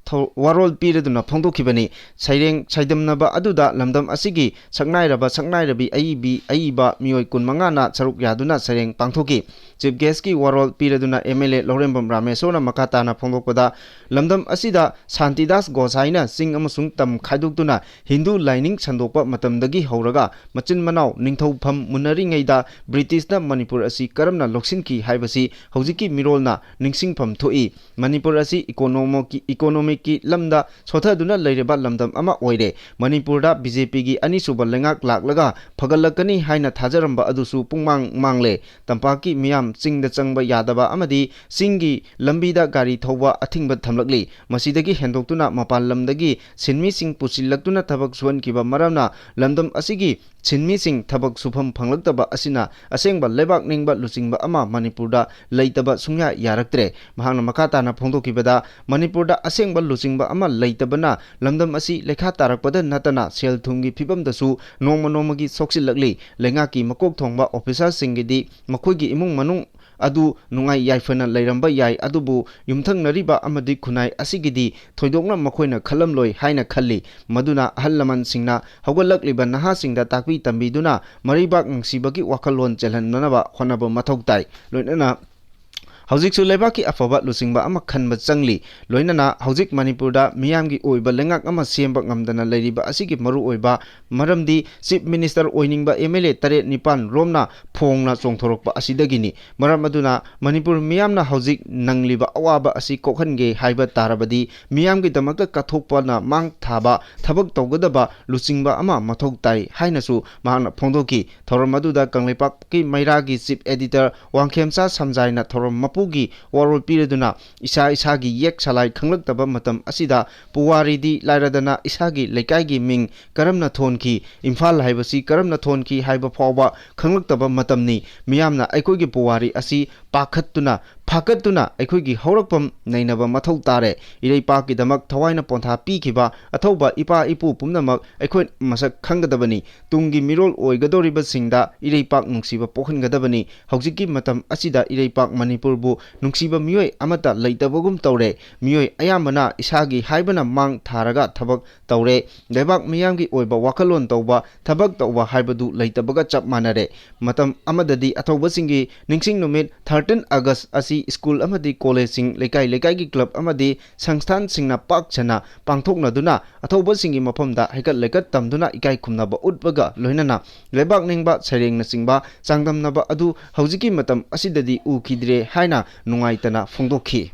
ꯊꯧ-, ꯋꯥꯔꯣꯜ ꯄꯤꯔꯗꯨꯅ ꯐꯣꯡꯗꯣꯛꯈꯤꯕꯅꯤ꯫ ꯁꯩꯔꯦꯡ ꯁꯩꯗꯝꯅꯕ ꯑꯗꯨꯗ ꯂꯝꯗꯝ ꯑꯁꯤꯒꯤ ꯁꯛꯅꯥꯏꯔꯕ ꯁꯛꯅꯥꯏꯔꯕꯤ ꯑꯏꯕꯤ ꯑꯏꯕ ꯃꯤꯑꯣꯏ ꯀꯨꯟꯃꯉꯥꯅ ꯁꯔꯨꯛ ꯌꯥꯗꯨꯅ ꯁꯩꯔꯦꯡ ꯄꯥꯡꯊꯣꯛꯈꯤ꯫ Chief Guestꯀꯤ ꯋꯥꯔꯣꯜ ꯄꯤꯔꯗꯨꯅ M L A ꯂꯧꯔꯦꯝꯕꯝ ꯔꯥꯃꯦꯁꯣꯔꯅ ꯃꯈꯥ ꯇꯥꯅ ꯐꯣꯡꯗꯣꯛꯄꯗ, ꯂꯝꯗꯝ ꯑꯁꯤꯗ ꯁꯥꯟꯇꯤꯗꯥꯁ ꯒꯣꯁꯥꯏꯅ ꯆꯤꯡ ꯑꯃꯁꯨꯡ ꯇꯝ ꯈꯥꯏꯗꯣꯛꯇꯨꯅ ꯍꯤꯟꯗꯨ ꯂꯥꯏꯅꯤꯡ ꯁꯟꯗꯣꯛꯄ ꯃꯇꯝꯗꯒꯤ ꯍꯧꯔꯒ ꯃꯆꯤꯟ ꯃꯅꯥꯎ ꯅꯤꯡꯊꯧꯐꯝ ꯃꯨꯟꯅꯔꯤꯉꯩꯗ ꯕ꯭ꯔꯤꯇꯤꯁꯅ ꯃꯅꯤꯄꯨꯔ ꯑꯁꯤ ꯀꯔꯝꯅ ꯂꯧꯁꯤꯟꯈꯤ ꯍꯥꯏꯕꯁꯤ ꯍꯧꯖꯤꯛꯀꯤ ꯃꯤꯔꯣꯜꯅ ꯅꯤꯡꯁꯤꯡꯐꯝ ꯊꯣꯛꯏ꯫ ꯃꯅꯤꯄꯨꯔ ꯑꯁꯤ economic-ꯀꯤ, economicꯀꯤ ꯂꯝꯗ ꯁꯣꯊꯗꯨꯅ ꯂꯩꯔꯕ ꯂꯝꯗꯝ ꯑꯃ ꯑꯣꯏꯔꯦ꯫ ꯃꯅꯤꯄꯨꯔꯗ BJPꯒꯤ ꯑꯅꯤꯁꯨꯕ ꯂꯩꯉꯥꯛ ꯂꯥꯛꯂꯒ ꯐꯒꯠꯂꯛꯀꯅꯤ ꯍꯥꯏꯅ ꯊꯥꯖꯔꯝꯕ ꯑꯗꯨꯁꯨ ꯄꯨꯡꯃꯥꯡ ꯃꯥꯡꯂꯦ꯫ ꯇꯝꯄꯥꯛꯀꯤ ꯃꯤꯌꯥꯝ ꯆꯤꯡꯗ ꯆꯪꯕ ꯌꯥꯗꯕ ꯑꯃꯗꯤ ꯆꯤꯡꯒꯤ ꯂꯝꯕꯤꯗ ꯒꯥꯔꯤ ꯊꯧꯕ ꯑꯊꯤꯡꯕ ꯊꯝꯂꯛꯂꯤ꯫ ꯃꯁꯤꯗꯒꯤ ꯍꯦꯟꯗꯣꯛꯇꯨꯅ ꯃꯄꯥꯟ ꯂꯝꯗꯒꯤ ꯁꯤꯟꯃꯤꯁꯤꯡ ꯄꯨꯁꯤꯜꯂꯛꯇꯨꯅ ꯊꯕꯛ ꯁꯨꯍꯟꯈꯤꯕ ꯃꯔꯝꯅ ꯂꯝꯗꯝ ꯑꯁꯤꯒꯤ ꯁꯤꯟꯃꯤꯁꯤꯡ ꯊꯕꯛ ꯁꯨꯐꯝ ꯐꯪꯂꯛꯇꯕ ꯑꯁꯤꯅ ꯑꯁꯦꯡꯕ ꯂꯩꯕꯥꯛ ꯅꯤꯡꯕ ꯂꯨꯆꯤꯡꯕ ꯑꯃ ꯃꯅꯤꯄꯨꯔꯗ ꯂꯩꯇꯕ ꯁꯨꯡꯌꯥ ꯌꯥꯔꯛꯇ꯭ꯔꯦ꯫ ꯃꯍꯥꯛꯅ ꯃꯈꯥ ꯇꯥꯅ ꯐꯣꯡꯗꯣꯛꯈꯤꯕꯗ, ꯃꯅꯤꯄꯨꯔꯗ ꯑꯁꯦꯡꯕ ꯂꯨꯆꯤꯡꯕ ꯑꯃ ꯂꯩꯇꯕꯅ ꯂꯝꯗꯝ ꯑꯁꯤ ꯂꯩꯈꯥ ꯇꯥꯔꯛꯄꯗ ꯅꯠꯇꯅ ꯁꯦꯜ ꯊꯨꯝꯒꯤ ꯐꯤꯕꯝꯗꯁꯨ ꯅꯣꯡꯃ ꯅꯣꯡꯃꯒꯤ ꯁꯣꯛꯆꯤꯜꯂꯛꯂꯤ꯫ ꯂꯩꯉꯥꯛꯀꯤ ꯃꯀꯣꯛ ꯊꯣꯡꯕ officerꯁꯤꯡꯒꯤꯗꯤ ꯃꯈꯣꯏꯒꯤ ꯏꯃꯨꯡ ꯃꯅꯨꯡ ꯑꯗꯨ ꯅꯨꯡꯉꯥꯏ ꯌꯥꯏꯐꯅ ꯂꯩꯔꯝꯕ ꯌꯥꯏ, ꯑꯗꯨꯕꯨ ꯌꯨꯝꯊꯪꯅꯔꯤꯕ ꯑꯃꯗꯤ ꯈꯨꯟꯅꯥꯏ ꯑꯁꯤꯒꯤꯗꯤ ꯊꯣꯏꯗꯣꯛꯅ ꯃꯈꯣꯏꯅ ꯈꯜꯂꯝꯂꯣꯏ ꯍꯥꯏꯅ ꯈꯜꯂꯤ꯫ ꯃꯗꯨꯅ ꯑꯍꯜ ꯂꯃꯟꯁꯤꯡꯅ ꯍꯧꯒꯠꯂꯛꯂꯤꯕ ꯅꯍꯥꯁꯤꯡꯗ ꯇꯥꯛꯄꯤ ꯇꯝꯕꯤꯗꯨꯅ ꯃꯔꯩꯕꯥꯛ ꯅꯨꯡꯁꯤꯕꯒꯤ ꯋꯥꯈꯜꯂꯣꯟ ꯆꯦꯜꯍꯟꯅꯅꯕ ꯍꯣꯠꯅꯕ ꯃꯊꯧ ꯇꯥꯏ꯫ ꯂꯣꯏꯅꯅ ꯍꯧꯖꯤꯛꯁꯨ ꯂꯩꯕꯥꯛꯀꯤ ꯑꯐꯕ ꯂꯨꯆꯤꯡꯕ ꯑꯃ ꯈꯟꯕ ꯆꯪꯂꯤ꯫ ꯂꯣꯏꯅꯅ ꯍꯧꯖꯤꯛ ꯃꯅꯤꯄꯨꯔꯗ ꯃꯤꯌꯥꯝꯒꯤ ꯑꯣꯏꯕ ꯂꯩꯉꯥꯛ ꯑꯃ ꯁꯦꯝꯕ ꯉꯝꯗꯅ ꯂꯩꯔꯤꯕ ꯑꯁꯤꯒꯤ ꯃꯔꯨꯑꯣꯏꯕ ꯃꯔꯝꯗꯤ Chief Minister ꯑꯣꯏꯅꯤꯡꯕ M L A ꯇꯔꯦꯠ ꯅꯤꯄꯥꯟ ꯔꯣꯝꯅ ꯐꯣꯡꯅ ꯆꯣꯡꯊꯣꯔꯛꯄ ꯑꯁꯤꯗꯒꯤꯅꯤ꯫ ꯃꯔꯝ ꯑꯗꯨꯅ ꯃꯅꯤꯄꯨꯔ ꯃꯤꯌꯥꯝꯅ ꯍꯧꯖꯤꯛ ꯅꯪꯂꯤꯕ ꯑꯋꯥꯕ ꯑꯁꯤ ꯀꯣꯛꯍꯟꯒꯦ ꯍꯥꯏꯕ ꯇꯥꯔꯕꯗꯤ ꯃꯤꯌꯥꯝꯒꯤꯗꯃꯛꯇ ꯀꯠꯊꯣꯛꯄꯅ ꯃꯥꯡ ꯊꯥꯕ ꯊꯕꯛ ꯇꯧꯒꯗꯕ ꯂꯨꯆꯤꯡꯕ ꯑꯃ ꯃꯊꯧ ꯇꯥꯏ ꯍꯥꯏꯅꯁꯨ ꯃꯍꯥꯛꯅ ꯐꯣꯡꯗꯣꯛꯈꯤ꯫ ꯊꯧꯔꯝ ꯑꯗꯨꯗ ꯀꯪꯂꯩꯄꯥꯛꯀꯤ ꯃꯩꯔꯥꯒꯤ Chief Editor ꯋꯥꯡꯈꯦꯝꯆꯥ ꯁꯝꯖꯥꯏꯅ ꯊꯧꯔꯝ ꯃꯄꯨꯒꯤ ꯋꯥꯔꯣꯜ ꯄꯤꯔꯗꯨꯅ ꯏꯁꯥ ꯏꯁꯥꯒꯤ ꯌꯦꯛ ꯁꯂꯥꯏ ꯈꯪꯂꯛꯇꯕ ꯃꯇꯝ ꯑꯁꯤꯗ ꯄꯨꯋꯥꯔꯤꯗꯤ ꯂꯥꯏꯔꯗꯅ ꯏꯁꯥꯒꯤ ꯂꯩꯀꯥꯏꯒꯤ ꯃꯤꯡ ꯀꯔꯝꯅ ꯊꯣꯟꯈꯤ, ꯏꯝꯐꯥꯜ ꯍꯥꯏꯕꯁꯤ ꯀꯔꯝꯅ ꯊꯣꯟꯈꯤ ꯍꯥꯏꯕ ꯐꯥꯎꯕ ꯈꯪꯂꯛꯇꯕ ꯃꯇꯝꯅꯤ꯫ ꯃꯤꯌꯥꯝꯅ ꯑꯩꯈꯣꯏꯒꯤ ꯄꯨꯋꯥꯔꯤ ꯑꯁꯤ ꯄꯥꯈꯠꯇꯨꯅ, ꯐꯥꯀꯠꯇꯨꯅ ꯑꯩꯈꯣꯏꯒꯤ ꯍꯧꯔꯛꯐꯝ ꯅꯩꯅꯕ ꯃꯊꯧ ꯇꯥꯔꯦ꯫ ꯏꯔꯩꯄꯥꯛꯀꯤꯗꯃꯛ ꯊꯋꯥꯏꯅ ꯄꯣꯟꯊꯥ ꯄꯤꯈꯤꯕ ꯑꯊꯧꯕ ꯏꯄꯥ ꯏꯄꯨ ꯄꯨꯝꯅꯃꯛ ꯑꯩꯈꯣꯏ ꯃꯁꯛ ꯈꯪꯒꯗꯕꯅꯤ꯫ ꯇꯨꯡꯒꯤ ꯃꯤꯔꯣꯜ ꯑꯣꯏꯒꯗꯧꯔꯤꯕꯁꯤꯡꯗ ꯏꯔꯩꯄꯥꯛ ꯅꯨꯡꯁꯤꯕ ꯄꯣꯛꯍꯟꯒꯗꯕꯅꯤ꯫ ꯍꯧꯖꯤꯛꯀꯤ ꯃꯇꯝ ꯑꯁꯤꯗ ꯏꯔꯩꯄꯥꯛ ꯃꯅꯤꯄꯨꯔꯕꯨ ꯅꯨꯡꯁꯤꯕ ꯃꯤꯑꯣꯏ ꯑꯃꯠꯇ ꯂꯩꯇꯕꯒꯨꯝ ꯇꯧꯔꯦ꯫ ꯃꯤꯑꯣꯏ ꯑꯌꯥꯝꯕꯅ ꯏꯁꯥꯒꯤ ꯍꯥꯏꯕꯅ ꯃꯥꯡ ꯊꯥꯔꯒ ꯊꯕꯛ ꯇꯧꯔꯦ꯫ ꯂꯩꯕꯥꯛ ꯃꯤꯌꯥꯝꯒꯤ ꯑꯣꯏꯕ ꯋꯥꯈꯜꯂꯣꯟ ꯇꯧꯕ, ꯊꯕꯛ ꯇꯧꯕ ꯍꯥꯏꯕꯗꯨ ꯂꯩꯇꯕꯒ ꯆꯞ ꯃꯥꯟꯅꯔꯦ꯫ ꯃꯇꯝ ꯑꯃꯗꯗꯤ ꯑꯊꯧꯕꯁꯤꯡꯒꯤ ꯅꯤꯡꯁꯤꯡ ꯅꯨꯃꯤꯠ thirteen August ꯑꯁꯤ ꯁ꯭ꯀꯨꯜ ꯑꯃꯗꯤ ꯀꯣꯂꯦꯖꯁꯤꯡ, ꯂꯩꯀꯥꯏ ꯂꯩꯀꯥꯏꯒꯤ ꯀ꯭ꯂꯕ ꯑꯃꯗꯤ ꯁꯪꯁꯊꯥꯟꯁꯤꯡꯅ ꯄꯥꯛ ꯁꯟꯅ ꯄꯥꯡꯊꯣꯛꯅꯗꯨꯅ ꯑꯊꯧꯕꯁꯤꯡꯒꯤ ꯃꯐꯝꯗ ꯍꯩꯀꯠ ꯂꯩꯀꯠ ꯇꯝꯗꯨꯅ ꯏꯀꯥꯏ ꯈꯨꯝꯅꯕ ꯎꯠꯄꯒ ꯂꯣꯏꯅꯅ ꯂꯩꯕꯥꯛ ꯅꯤꯡꯕ ꯁꯩꯔꯦꯡꯅꯆꯤꯡꯕ ꯆꯥꯡꯗꯝꯅꯕ ꯑꯗꯨ ꯍꯧꯖꯤꯛꯀꯤ ꯃꯇꯝ ꯑꯁꯤꯗꯗꯤ ꯎꯈꯤꯗ꯭ꯔꯦ ꯍꯥꯏꯅ ꯅꯨꯡꯉꯥꯏꯇꯅ ꯐꯣꯡꯗꯣꯛꯈꯤ꯫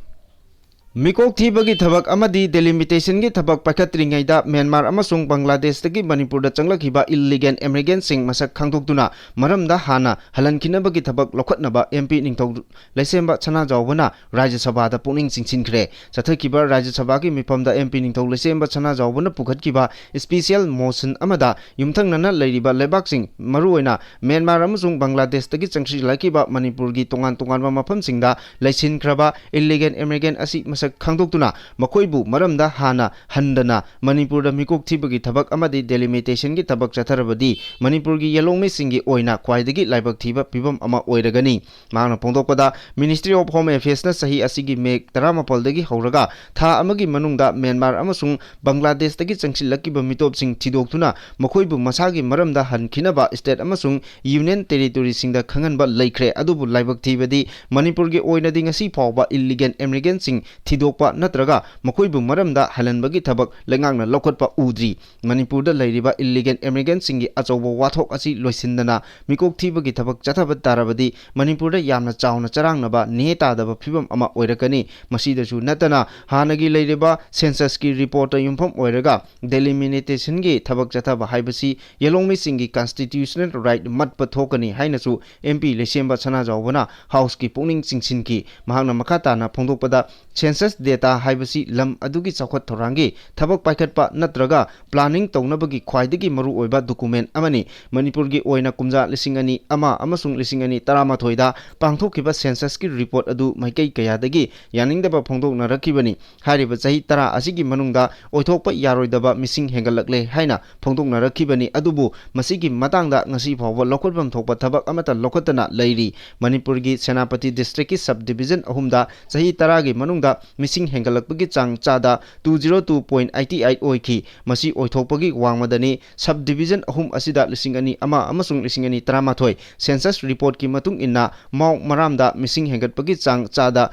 ꯃꯤꯀꯣꯛ ꯊꯤꯕꯒꯤ ꯊꯕꯛ ꯑꯃꯗꯤ ꯗꯦꯂꯤꯃꯤꯇꯦꯁꯟꯒꯤ ꯊꯕꯛ ꯄꯥꯏꯈꯠꯇ꯭ꯔꯤꯉꯩꯗ ꯃ꯭ꯌꯥꯟꯃꯥꯔ ꯑꯃꯁꯨꯡ ꯕꯪꯒ꯭ꯂꯥꯗꯦꯁꯇꯒꯤ ꯃꯅꯤꯄꯨꯔꯗ ꯆꯪꯂꯛꯈꯤꯕ ꯏꯜꯂꯤꯒꯦꯜ ꯏꯃꯤꯒ꯭ꯔꯦꯟꯁꯤꯡ ꯃꯁꯛ ꯈꯪꯗꯣꯛꯇꯨꯅ ꯃꯔꯝꯗ ꯍꯥꯟꯅ ꯍꯜꯍꯟꯈꯤꯅꯕꯒꯤ ꯊꯕꯛ ꯂꯧꯈꯠꯅꯕ MP ꯅꯤꯡꯊꯧ ꯂꯩꯁꯦꯝꯕ ꯁꯅꯥꯖꯥꯎꯕꯅ ꯔꯥꯖ꯭ꯌ ꯁꯚꯥꯗ ꯄꯨꯛꯅꯤꯡ ꯆꯤꯡꯁꯤꯟꯈ꯭ꯔꯦ꯫ ꯆꯠꯊꯈꯤꯕ ꯔꯥꯖ꯭ꯌ ꯁꯚꯥꯒꯤ ꯃꯤꯐꯝꯗ MP ꯅꯤꯡꯊꯧ ꯂꯩꯁꯦꯝꯕ ꯁꯅꯥꯖꯥꯎꯕꯅ ꯄꯨꯈꯠꯈꯤꯕ special motion ꯑꯃꯗ ꯌꯨꯝꯊꯪꯅꯅ ꯂꯩꯔꯤꯕ ꯂꯩꯕꯥꯛꯁꯤꯡ, ꯃꯔꯨꯑꯣꯏꯅ ꯃ꯭ꯌꯥꯟꯃꯥꯔ ꯑꯃꯁꯨꯡ ꯕꯪꯒ꯭ꯂꯥꯗꯦꯁꯇꯒꯤ ꯆꯪꯁꯤꯜꯂꯛꯈꯤꯕ ꯃꯅꯤꯄꯨꯔꯒꯤ ꯇꯣꯉꯥꯟ ꯇꯣꯉꯥꯟꯕ ꯃꯐꯝꯁꯤꯡꯗ ꯂꯩꯁꯤꯟꯈ꯭ꯔꯕ ꯏꯜꯂꯤꯒꯦꯜ ꯏꯃꯤꯒ꯭ꯔꯦꯟ ꯑꯁꯤ ꯁꯛ ꯈꯪꯗꯣꯛꯇꯨꯅ ꯃꯈꯣꯏꯕꯨ ꯃꯔꯝꯗ ꯍꯥꯟꯅ ꯍꯟꯗꯅ ꯃꯅꯤꯄꯨꯔꯗ ꯃꯤꯀꯣꯛ ꯊꯤꯕꯒꯤ ꯊꯕꯛ ꯑꯃꯗꯤ ꯗꯦꯂꯤꯃꯤꯇꯦꯁꯟꯒꯤ ꯊꯕꯛ ꯆꯠꯊꯔꯕꯗꯤ ꯃꯅꯤꯄꯨꯔꯒꯤ ꯌꯦꯜꯍꯧꯃꯤꯁꯤꯡꯒꯤ ꯑꯣꯏꯅ ꯈ꯭ꯋꯥꯏꯗꯒꯤ ꯂꯥꯏꯕꯛ ꯊꯤꯕ ꯐꯤꯕꯝ ꯑꯃ ꯑꯣꯏꯔꯒꯅꯤ꯫ ꯃꯍꯥꯛꯅ ꯐꯣꯡꯗꯣꯛꯄꯗ, Ministry of Home Affairsꯅ ꯆꯍꯤ ꯑꯁꯤꯒꯤ ꯃꯦ ꯇꯔꯥꯃꯥꯄꯜꯗꯒꯤ ꯍꯧꯔꯒ ꯊꯥ ꯑꯃꯒꯤ ꯃꯅꯨꯡꯗ ꯃ꯭ꯌꯥꯟꯃꯥꯔ ꯑꯃꯁꯨꯡ ꯕꯪꯒ꯭ꯂꯥꯗꯦꯁꯇꯒꯤ ꯆꯪꯁꯤꯜꯂꯛꯈꯤꯕ ꯃꯤꯇꯣꯞꯁꯤꯡ ꯊꯤꯗꯣꯛꯇꯨꯅ ꯃꯈꯣꯏꯕꯨ ꯃꯁꯥꯒꯤ ꯃꯔꯝꯗ ꯍꯟꯈꯤꯅꯕ state ꯑꯃꯁꯨꯡ union territoryꯁꯤꯡꯗ ꯈꯪꯍꯟꯕ ꯂꯩꯈ꯭ꯔꯦ꯫ ꯑꯗꯨꯕꯨ ꯂꯥꯏꯕꯛ ꯊꯤꯕꯗꯤ ꯃꯅꯤꯄꯨꯔꯒꯤ ꯑꯣꯏꯅꯗꯤ ꯉꯁꯤ ꯐꯥꯎꯕ illegal immigrantꯁꯤꯡ ꯊꯤꯗꯣꯛꯄ ꯅꯠꯇ꯭ꯔꯒ ꯃꯈꯣꯏꯕꯨ ꯃꯔꯝꯗ ꯍꯜꯍꯟꯕꯒꯤ ꯊꯕꯛ ꯂꯩꯉꯥꯛꯅ ꯂꯧꯈꯠꯄ ꯎꯗ꯭ꯔꯤ꯫ ꯃꯅꯤꯄꯨꯔꯗ ꯂꯩꯔꯤꯕ illegal immigrantꯁꯤꯡꯒꯤ ꯑꯆꯧꯕ ꯋꯥꯊꯣꯛ ꯑꯁꯤ ꯂꯣꯏꯁꯤꯟꯗꯅ ꯃꯤꯀꯣꯛ ꯊꯤꯕꯒꯤ ꯊꯕꯛ ꯆꯠꯊꯕ ꯇꯥꯔꯕꯗꯤ ꯃꯅꯤꯄꯨꯔꯗ ꯌꯥꯝꯅ ꯆꯥꯎꯅ ꯆꯔꯥꯡꯅꯕ ꯅꯦ ꯇꯥꯗꯕ ꯐꯤꯕꯝ ꯑꯃ ꯑꯣꯏꯔꯛꯀꯅꯤ꯫ ꯃꯁꯤꯗꯁꯨ ꯅꯠꯇꯅ ꯍꯥꯟꯅꯒꯤ ꯂꯩꯔꯤꯕ censusꯀꯤ reportꯇ ꯌꯨꯝꯐꯝ ꯑꯣꯏꯔꯒ delimitationꯒꯤ ꯊꯕꯛ ꯆꯠꯊꯕ ꯍꯥꯏꯕꯁꯤ ꯌꯦꯜꯍꯧꯃꯤꯁꯤꯡꯒꯤ constitutional right ꯃꯠꯄ ꯊꯣꯛꯀꯅꯤ ꯍꯥꯏꯅꯁꯨ MP ꯂꯩꯁꯦꯝꯕ ꯁꯅꯥꯖꯥꯎꯕꯅ Houseꯀꯤ ꯄꯨꯛꯅꯤꯡ ꯆꯤꯡꯁꯤꯟꯈꯤ꯫ ꯃꯍꯥꯛꯅ ꯃꯈꯥ ꯇꯥꯅ ꯐꯣꯡꯗꯣꯛꯄꯗ, census data ꯍꯥꯏꯕꯁꯤ ꯂꯝ ꯑꯗꯨꯒꯤ ꯆꯥꯎꯈꯠ ꯊꯧꯔꯥꯡꯒꯤ ꯊꯕꯛ ꯄꯥꯏꯈꯠꯄ ꯅꯠꯇ꯭ꯔꯒ planning ꯇꯧꯅꯕꯒꯤ ꯈ꯭ꯋꯥꯏꯗꯒꯤ ꯃꯔꯨꯑꯣꯏꯕ document ꯑꯃꯅꯤ꯫ ꯃꯅꯤꯄꯨꯔꯒꯤ ꯑꯣꯏꯅ ꯀꯨꯝꯖꯥ ꯂꯤꯁꯤꯡ ꯑꯅꯤ ꯑꯃ ꯑꯃꯁꯨꯡ ꯂꯤꯁꯤꯡ ꯑꯅꯤ ꯇꯔꯥꯃꯥꯊꯣꯏꯗ ꯄꯥꯡꯊꯣꯛꯈꯤꯕ censusꯀꯤ report ꯑꯗꯨ ꯃꯥꯏꯀꯩ ꯀꯌꯥꯗꯒꯤ ꯌꯥꯅꯤꯡꯗꯕ ꯐꯣꯡꯗꯣꯛꯅꯔꯛꯈꯤꯕꯅꯤ꯫ ꯍꯥꯏꯔꯤꯕ ꯆꯍꯤ ꯇꯔꯥ ꯑꯁꯤꯒꯤ ꯃꯅꯨꯡꯗ ꯑꯣꯏꯊꯣꯛꯄ ꯌꯥꯔꯣꯏꯗꯕ ꯃꯤꯁꯤꯡ ꯍꯦꯟꯒꯠꯂꯛꯂꯦ ꯍꯥꯏꯅ ꯐꯣꯡꯗꯣꯛꯅꯔꯛꯈꯤꯕꯅꯤ꯫ ꯑꯗꯨꯕꯨ ꯃꯁꯤꯒꯤ ꯃꯇꯥꯡꯗ ꯉꯁꯤ ꯐꯥꯎꯕ ꯂꯧꯈꯠꯐꯝ ꯊꯣꯛꯄ ꯊꯕꯛ ꯑꯃꯠꯇ ꯂꯧꯈꯠꯇꯅ ꯂꯩꯔꯤ꯫ ꯃꯅꯤꯄꯨꯔꯒꯤ ꯁꯦꯅꯥꯄꯇꯤ districtꯀꯤ sub division ꯑꯍꯨꯝꯗ ꯆꯍꯤ ꯇꯔꯥꯒꯤ ꯃꯅꯨꯡꯗ ꯃꯤꯁꯤꯡ ꯍꯦꯟꯒꯠꯂꯛꯄꯒꯤ ꯆꯥꯡ ꯆꯥꯗ two zero two point eighty eight ꯑꯣꯏꯈꯤ꯫ ꯃꯁꯤ ꯑꯣꯏꯊꯣꯛꯄꯒꯤ ꯋꯥꯡꯃꯗꯅꯤ꯫ Sub division ꯑꯍꯨꯝ ꯑꯁꯤꯗ ꯂꯤꯁꯤꯡ ꯑꯅꯤ ꯑꯃ ꯑꯃꯁꯨꯡ ꯂꯤꯁꯤꯡ ꯑꯅꯤ ꯇꯔꯥꯃꯥꯊꯣꯏ census reportꯀꯤ ꯃꯇꯨꯡ ꯏꯟꯅ ꯃꯥꯎ ꯃꯔꯥꯝꯗ ꯃꯤꯁꯤꯡ ꯍꯦꯟꯒꯠꯄꯒꯤ ꯆꯥꯡ ꯆꯥꯗ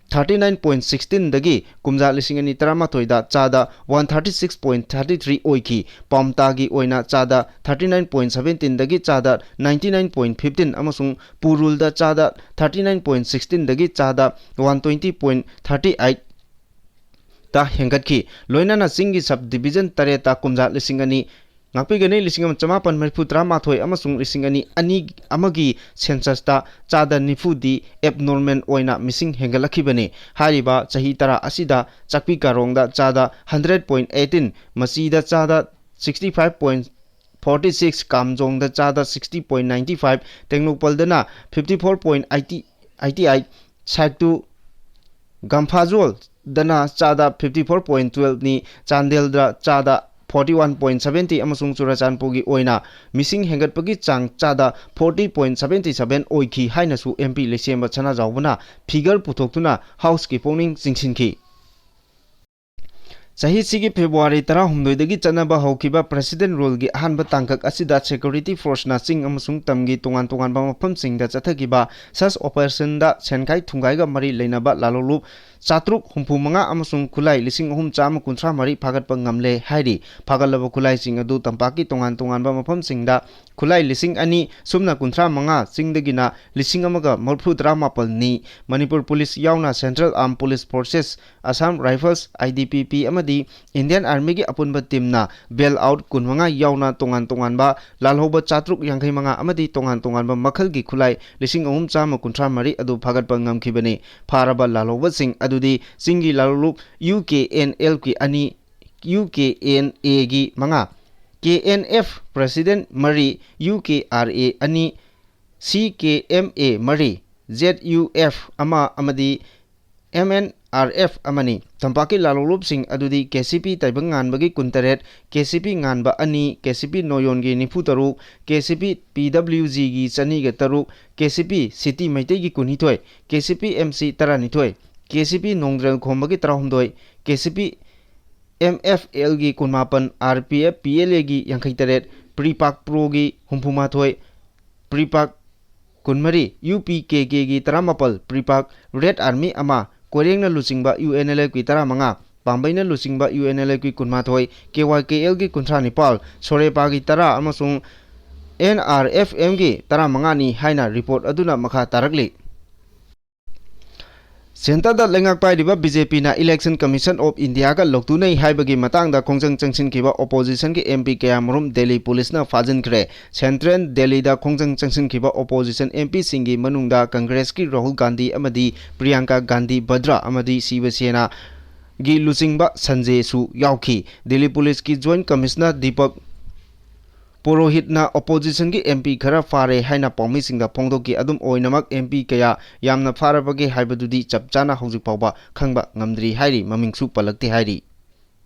thirty nine point sixteenꯗꯒꯤ ꯀꯨꯝꯖꯥ ꯂꯤꯁꯤꯡ ꯑꯅꯤ ꯇꯔꯥꯃꯥꯊꯣꯏꯗ ꯆꯥꯗ one thirty six point thirty three ꯑꯣꯏꯈꯤ꯫ ꯄꯥꯎꯝꯇꯥꯒꯤ ꯑꯣꯏꯅ ꯆꯥꯗ thirty nine point seventeenꯗꯒꯤ ꯆꯥꯗ ninety nine point fifteen ꯑꯃꯁꯨꯡ ꯄꯨꯔꯨꯜꯗ ꯆꯥꯗ thirty nine point sixteenꯗꯒꯤ ꯆꯥꯗ one twenty point thirty eight ꯇ ꯍꯦꯟꯒꯠꯈꯤ꯫ ꯂꯣꯏꯅꯅ ꯆꯤꯡꯒꯤ sub division ꯇꯔꯦꯠꯇ ꯀꯨꯝꯖꯥ ꯂꯤꯁꯤꯡ ꯑꯅꯤ ꯉꯥꯛꯄꯤꯒꯅꯤ, ꯂꯤꯁꯤꯡ ꯑꯃ ꯆꯃꯥꯄꯟ ꯃꯔꯤꯐꯨ ꯇꯔꯥꯃꯥꯊꯣꯏ ꯑꯃꯁꯨꯡ ꯂꯤꯁꯤꯡ ꯑꯅꯤ ꯑꯅꯤ ꯑꯃꯒꯤ censusꯇ ꯆꯥꯗ ꯅꯤꯐꯨꯗꯤ abnormal ꯑꯣꯏꯅ ꯃꯤꯁꯤꯡ ꯍꯦꯟꯒꯠꯂꯛꯈꯤꯕꯅꯤ꯫ ꯍꯥꯏꯔꯤꯕ ꯆꯍꯤ ꯇꯔꯥ ꯑꯁꯤꯗ ꯆꯥꯛꯄꯤ ꯀꯥꯔꯣꯡꯗ ꯆꯥꯗ hundred point eighteen, ꯃꯆꯤꯗ ꯆꯥꯗ sixty five point forty six, ꯀꯥꯝꯖꯣꯡꯗ ꯆꯥꯗ sixty point ninety five, ꯇꯦꯡꯅꯧꯄꯜꯗꯅ fifty four point eighty eight, ꯁꯥꯏꯛꯇꯨ ꯒꯝꯐꯥꯖꯣꯜꯗꯅ ꯆꯥꯗ fifty four point twelve ꯅꯤ, ꯆꯥꯟꯗꯦꯜꯗ ꯆꯥꯗ forty one point seventy ꯑꯃꯁꯨꯡ ꯆꯨꯔꯆꯥꯟꯄꯨꯔꯒꯤ ꯑꯣꯏꯅ ꯃꯤꯁꯤꯡ ꯍꯦꯟꯒꯠꯄꯒꯤ ꯆꯥꯡ ꯆꯥꯗ forty point seventy seven ꯑꯣꯏꯈꯤ ꯍꯥꯏꯅꯁꯨ M P ꯂꯩꯁꯦꯝꯕ ꯁꯅꯥꯖꯥꯎꯕꯅ figure ꯄꯨꯊꯣꯛꯇꯨꯅ House ꯀꯤ ꯄꯨꯛꯅꯤꯡ ꯆꯤꯡꯁꯤꯟꯈꯤ꯫ ꯆꯍꯤꯁꯤꯒꯤ February ꯇꯔꯥꯍꯨꯝꯗꯣꯏꯗꯒꯤ ꯆꯠꯅꯕ ꯍꯧꯈꯤꯕ President Rule ꯒꯤ ꯑꯍꯥꯟꯕ ꯇꯥꯡꯀꯛ ꯑꯁꯤꯗ Security Force ꯅ ꯆꯤꯡ ꯑꯃꯁꯨꯡ ꯇꯝꯒꯤ ꯇꯣꯉꯥꯟ ꯇꯣꯉꯥꯟꯕ ꯃꯐꯝꯁꯤꯡꯗ ꯆꯠꯊꯈꯤꯕ search operation ꯗ ꯁꯦꯟꯈꯥꯏ ꯊꯨꯝꯈꯥꯏꯒ ꯃꯔꯤ ꯂꯩꯅꯕ ꯂꯥꯂꯣꯡꯂꯨꯞ ꯆꯥꯇ꯭ꯔꯨꯛ ꯍꯨꯝꯐꯨ ꯃꯉꯥ ꯑꯃꯁꯨꯡ ꯈꯨꯠꯂꯥꯏ ꯂꯤꯁꯤꯡ ꯑꯍꯨꯝ ꯆꯥꯝꯃ ꯀꯨꯟꯊ꯭ꯔꯥ ꯃꯔꯤ ꯐꯥꯒꯠꯄ ꯉꯝꯂꯦ ꯍꯥꯏꯔꯤ꯫ ꯐꯥꯒꯠꯂꯕ ꯈꯨꯠꯂꯥꯏꯁꯤꯡ ꯑꯗꯨ ꯇꯝꯄꯥꯛꯀꯤ ꯇꯣꯉꯥꯟ ꯇꯣꯉꯥꯟꯕ ꯃꯐꯝꯁꯤꯡꯗ ꯈꯨꯠꯂꯥꯏ ꯂꯤꯁꯤꯡ ꯑꯅꯤ ꯁꯨꯞꯅ ꯀꯨꯟꯊ꯭ꯔꯥ ꯃꯉꯥ, ꯆꯤꯡꯗꯒꯤꯅ ꯂꯤꯁꯤꯡ ꯑꯃꯒ ꯃꯔꯤꯐꯨ ꯇꯔꯥ ꯃꯥꯄꯜ ꯅꯤ꯫ ꯃꯅꯤꯄꯨꯔ ꯄꯨꯂꯤꯁ ꯌꯥꯎꯅ Central Armed Police Forces, Assam Rifles, I T B P ꯑꯃꯗꯤ Indian Army ꯒꯤ ꯑꯄꯨꯟꯕ team ꯅ bell out ꯀꯨꯟꯃꯉꯥ ꯌꯥꯎꯅ ꯇꯣꯉꯥꯟ ꯇꯣꯉꯥꯟꯕ ꯂꯥꯜꯍꯧꯕ ꯆꯥꯇ꯭ꯔꯨꯛ ꯌꯥꯡꯈꯩ ꯃꯉꯥ ꯑꯃꯗꯤ ꯇꯣꯉꯥꯟ ꯇꯣꯉꯥꯟꯕ ꯃꯈꯜꯒꯤ ꯈꯨꯠꯂꯥꯏ ꯂꯤꯁꯤꯡ ꯑꯍꯨꯝ ꯆꯥꯝꯃ ꯀꯨꯟꯊ꯭ꯔꯥ ꯃꯔꯤ ꯑꯗꯨ ꯐꯥꯒꯠꯄ ꯉꯝꯈꯤꯕꯅꯤ꯫ ꯐꯥꯔꯕ ꯂꯥꯜꯍꯧꯕꯁꯤꯡ ꯑꯗꯨꯗꯤ ꯆꯤꯡꯒꯤ ꯂꯥꯜꯍꯧꯂꯨꯞ U K N L ꯒꯤ ꯑꯅꯤ, U K N A ꯒꯤ ꯃꯉꯥ, K N F President ꯃꯔꯤ, U K R A ꯑꯅꯤ, C K M A ꯃꯔꯤ, Z U F ꯑꯃ ꯑꯃꯗꯤ M N R F ꯑꯃꯅꯤ꯫ ꯇꯝꯄꯥꯛꯀꯤ ꯂꯥꯜꯍꯧꯂꯨꯞꯁꯤꯡ ꯑꯗꯨꯗꯤ K C P ꯇꯥꯏꯕꯪ ꯉꯥꯟꯕꯒꯤ ꯀꯨꯟꯇꯔꯦꯠ, K C P ꯉꯥꯟꯕ ꯑꯅꯤ, K C P ꯅꯣꯌꯣꯟꯒꯤ ꯅꯤꯐꯨ ꯇꯔꯨꯛ, K C P P W G ꯒꯤ ꯆꯅꯤꯒ ꯇꯔꯨꯛ, K C P City ꯃꯩꯇꯩꯒꯤ ꯀꯨꯟꯅꯤꯊꯣꯏ, K C P M C ꯇꯔꯥꯅꯤꯊꯣꯏ, K C P ꯅꯣꯡꯗ꯭ꯔꯦꯜ ꯈꯣꯝꯕꯒꯤ ꯇꯔꯥꯍꯨꯝꯗꯣꯏ, K C P M F L ꯒꯤ ꯀꯨꯟꯃꯥꯄꯟ, R P F P L A ꯒꯤ ꯌꯥꯡꯈꯩ ꯇꯔꯦꯠ, PREPAK Pro ꯒꯤ ꯍꯨꯝꯐꯨ ꯃꯥꯊꯣꯏ, PREPAK ꯀꯨꯟꯃꯔꯤ, U P K K ꯒꯤ ꯇꯔꯥꯃꯥꯄꯜ, PREPAK Red Army ꯑꯃ, ꯀꯣꯏꯔꯦꯡꯅ ꯂꯨꯆꯤꯡꯕ U N L F ꯀꯤ ꯇꯔꯥꯃꯉꯥ, ꯄꯥꯝꯕꯩꯅ ꯂꯨꯆꯤꯡꯕ U N L F ꯀꯤ ꯀꯨꯟꯃꯥꯊꯣꯏ, K Y K L ꯒꯤ ꯀꯨꯟꯊ꯭ꯔꯥ ꯅꯤꯄꯥꯜ, ꯁꯣꯔꯦꯄꯥꯒꯤ ꯇꯔꯥ ꯑꯃꯁꯨꯡ N R F M ꯒꯤ ꯇꯔꯥꯃꯉꯥꯅꯤ ꯍꯥꯏꯅ report ꯑꯗꯨꯅ ꯃꯈꯥ ꯇꯥꯔꯛꯂꯤ꯫ Centre ꯗ ꯂꯩꯉꯥꯛ ꯄꯥꯏꯔꯤꯕ B J P ꯅ Election Commission of India ꯒ ꯂꯧꯇꯨꯅꯩ ꯍꯥꯏꯕꯒꯤ ꯃꯇꯥꯡꯗ ꯈꯣꯡꯖꯪ ꯆꯪꯁꯤꯟꯈꯤꯕ opposition ꯒꯤ M P ꯀꯌꯥꯃꯔꯨꯝ ꯗꯦꯜꯂꯤ ꯄꯨꯂꯤꯁꯅ ꯐꯥꯖꯤꯟꯈ꯭ꯔꯦ꯫ Central ꯗꯦꯜꯂꯤꯗ ꯈꯣꯡꯖꯪ ꯆꯪꯁꯤꯟꯈꯤꯕ opposition M P ꯁꯤꯡꯒꯤ ꯃꯅꯨꯡꯗ Congress ꯀꯤ ꯔꯥꯍꯨꯜ ꯒꯥꯟꯙꯤ ꯑꯃꯗꯤ ꯄ꯭ꯔꯤꯌꯥꯡꯀꯥ ꯒꯥꯟꯙꯤ ꯚꯗ꯭ꯔꯥ ꯑꯃꯗꯤ ꯁꯤꯕ ꯁꯦꯅꯥ ꯒꯤ ꯂꯨꯆꯤꯡꯕ ꯁꯟꯖꯦꯁꯨ ꯌꯥꯎꯈꯤ꯫ ꯗꯦꯜꯂꯤ ꯄꯨꯂꯤꯁ ꯀꯤ Joint Commissioner ꯗꯤꯄꯛ ꯄꯨꯔꯣꯍꯤꯠꯅ ꯑꯣꯄꯣꯖꯤꯁꯟꯒꯤ ꯑꯦꯝ ꯄꯤ ꯈꯔ ꯐꯥꯔꯦ ꯍꯥꯏꯅ ꯄꯥꯎꯃꯤꯁꯤꯡꯗ ꯐꯣꯡꯗꯣꯛꯈꯤ꯫ ꯑꯗꯨꯝ ꯑꯣꯏꯅꯃꯛ, ꯑꯦꯝ ꯄꯤ ꯀꯌꯥ ꯌꯥꯝꯅ ꯐꯥꯔꯕꯒꯦ ꯍꯥꯏꯕꯗꯨꯗꯤ ꯆꯞ ꯆꯥꯅ ꯍꯧꯖꯤꯛ ꯐꯥꯎꯕ ꯈꯪꯕ ꯉꯝꯗ꯭ꯔꯤ ꯍꯥꯏꯔꯤ꯫ ꯃꯃꯤꯡꯁꯨ ꯄꯜꯂꯛꯇꯦ ꯍꯥꯏꯔꯤ꯫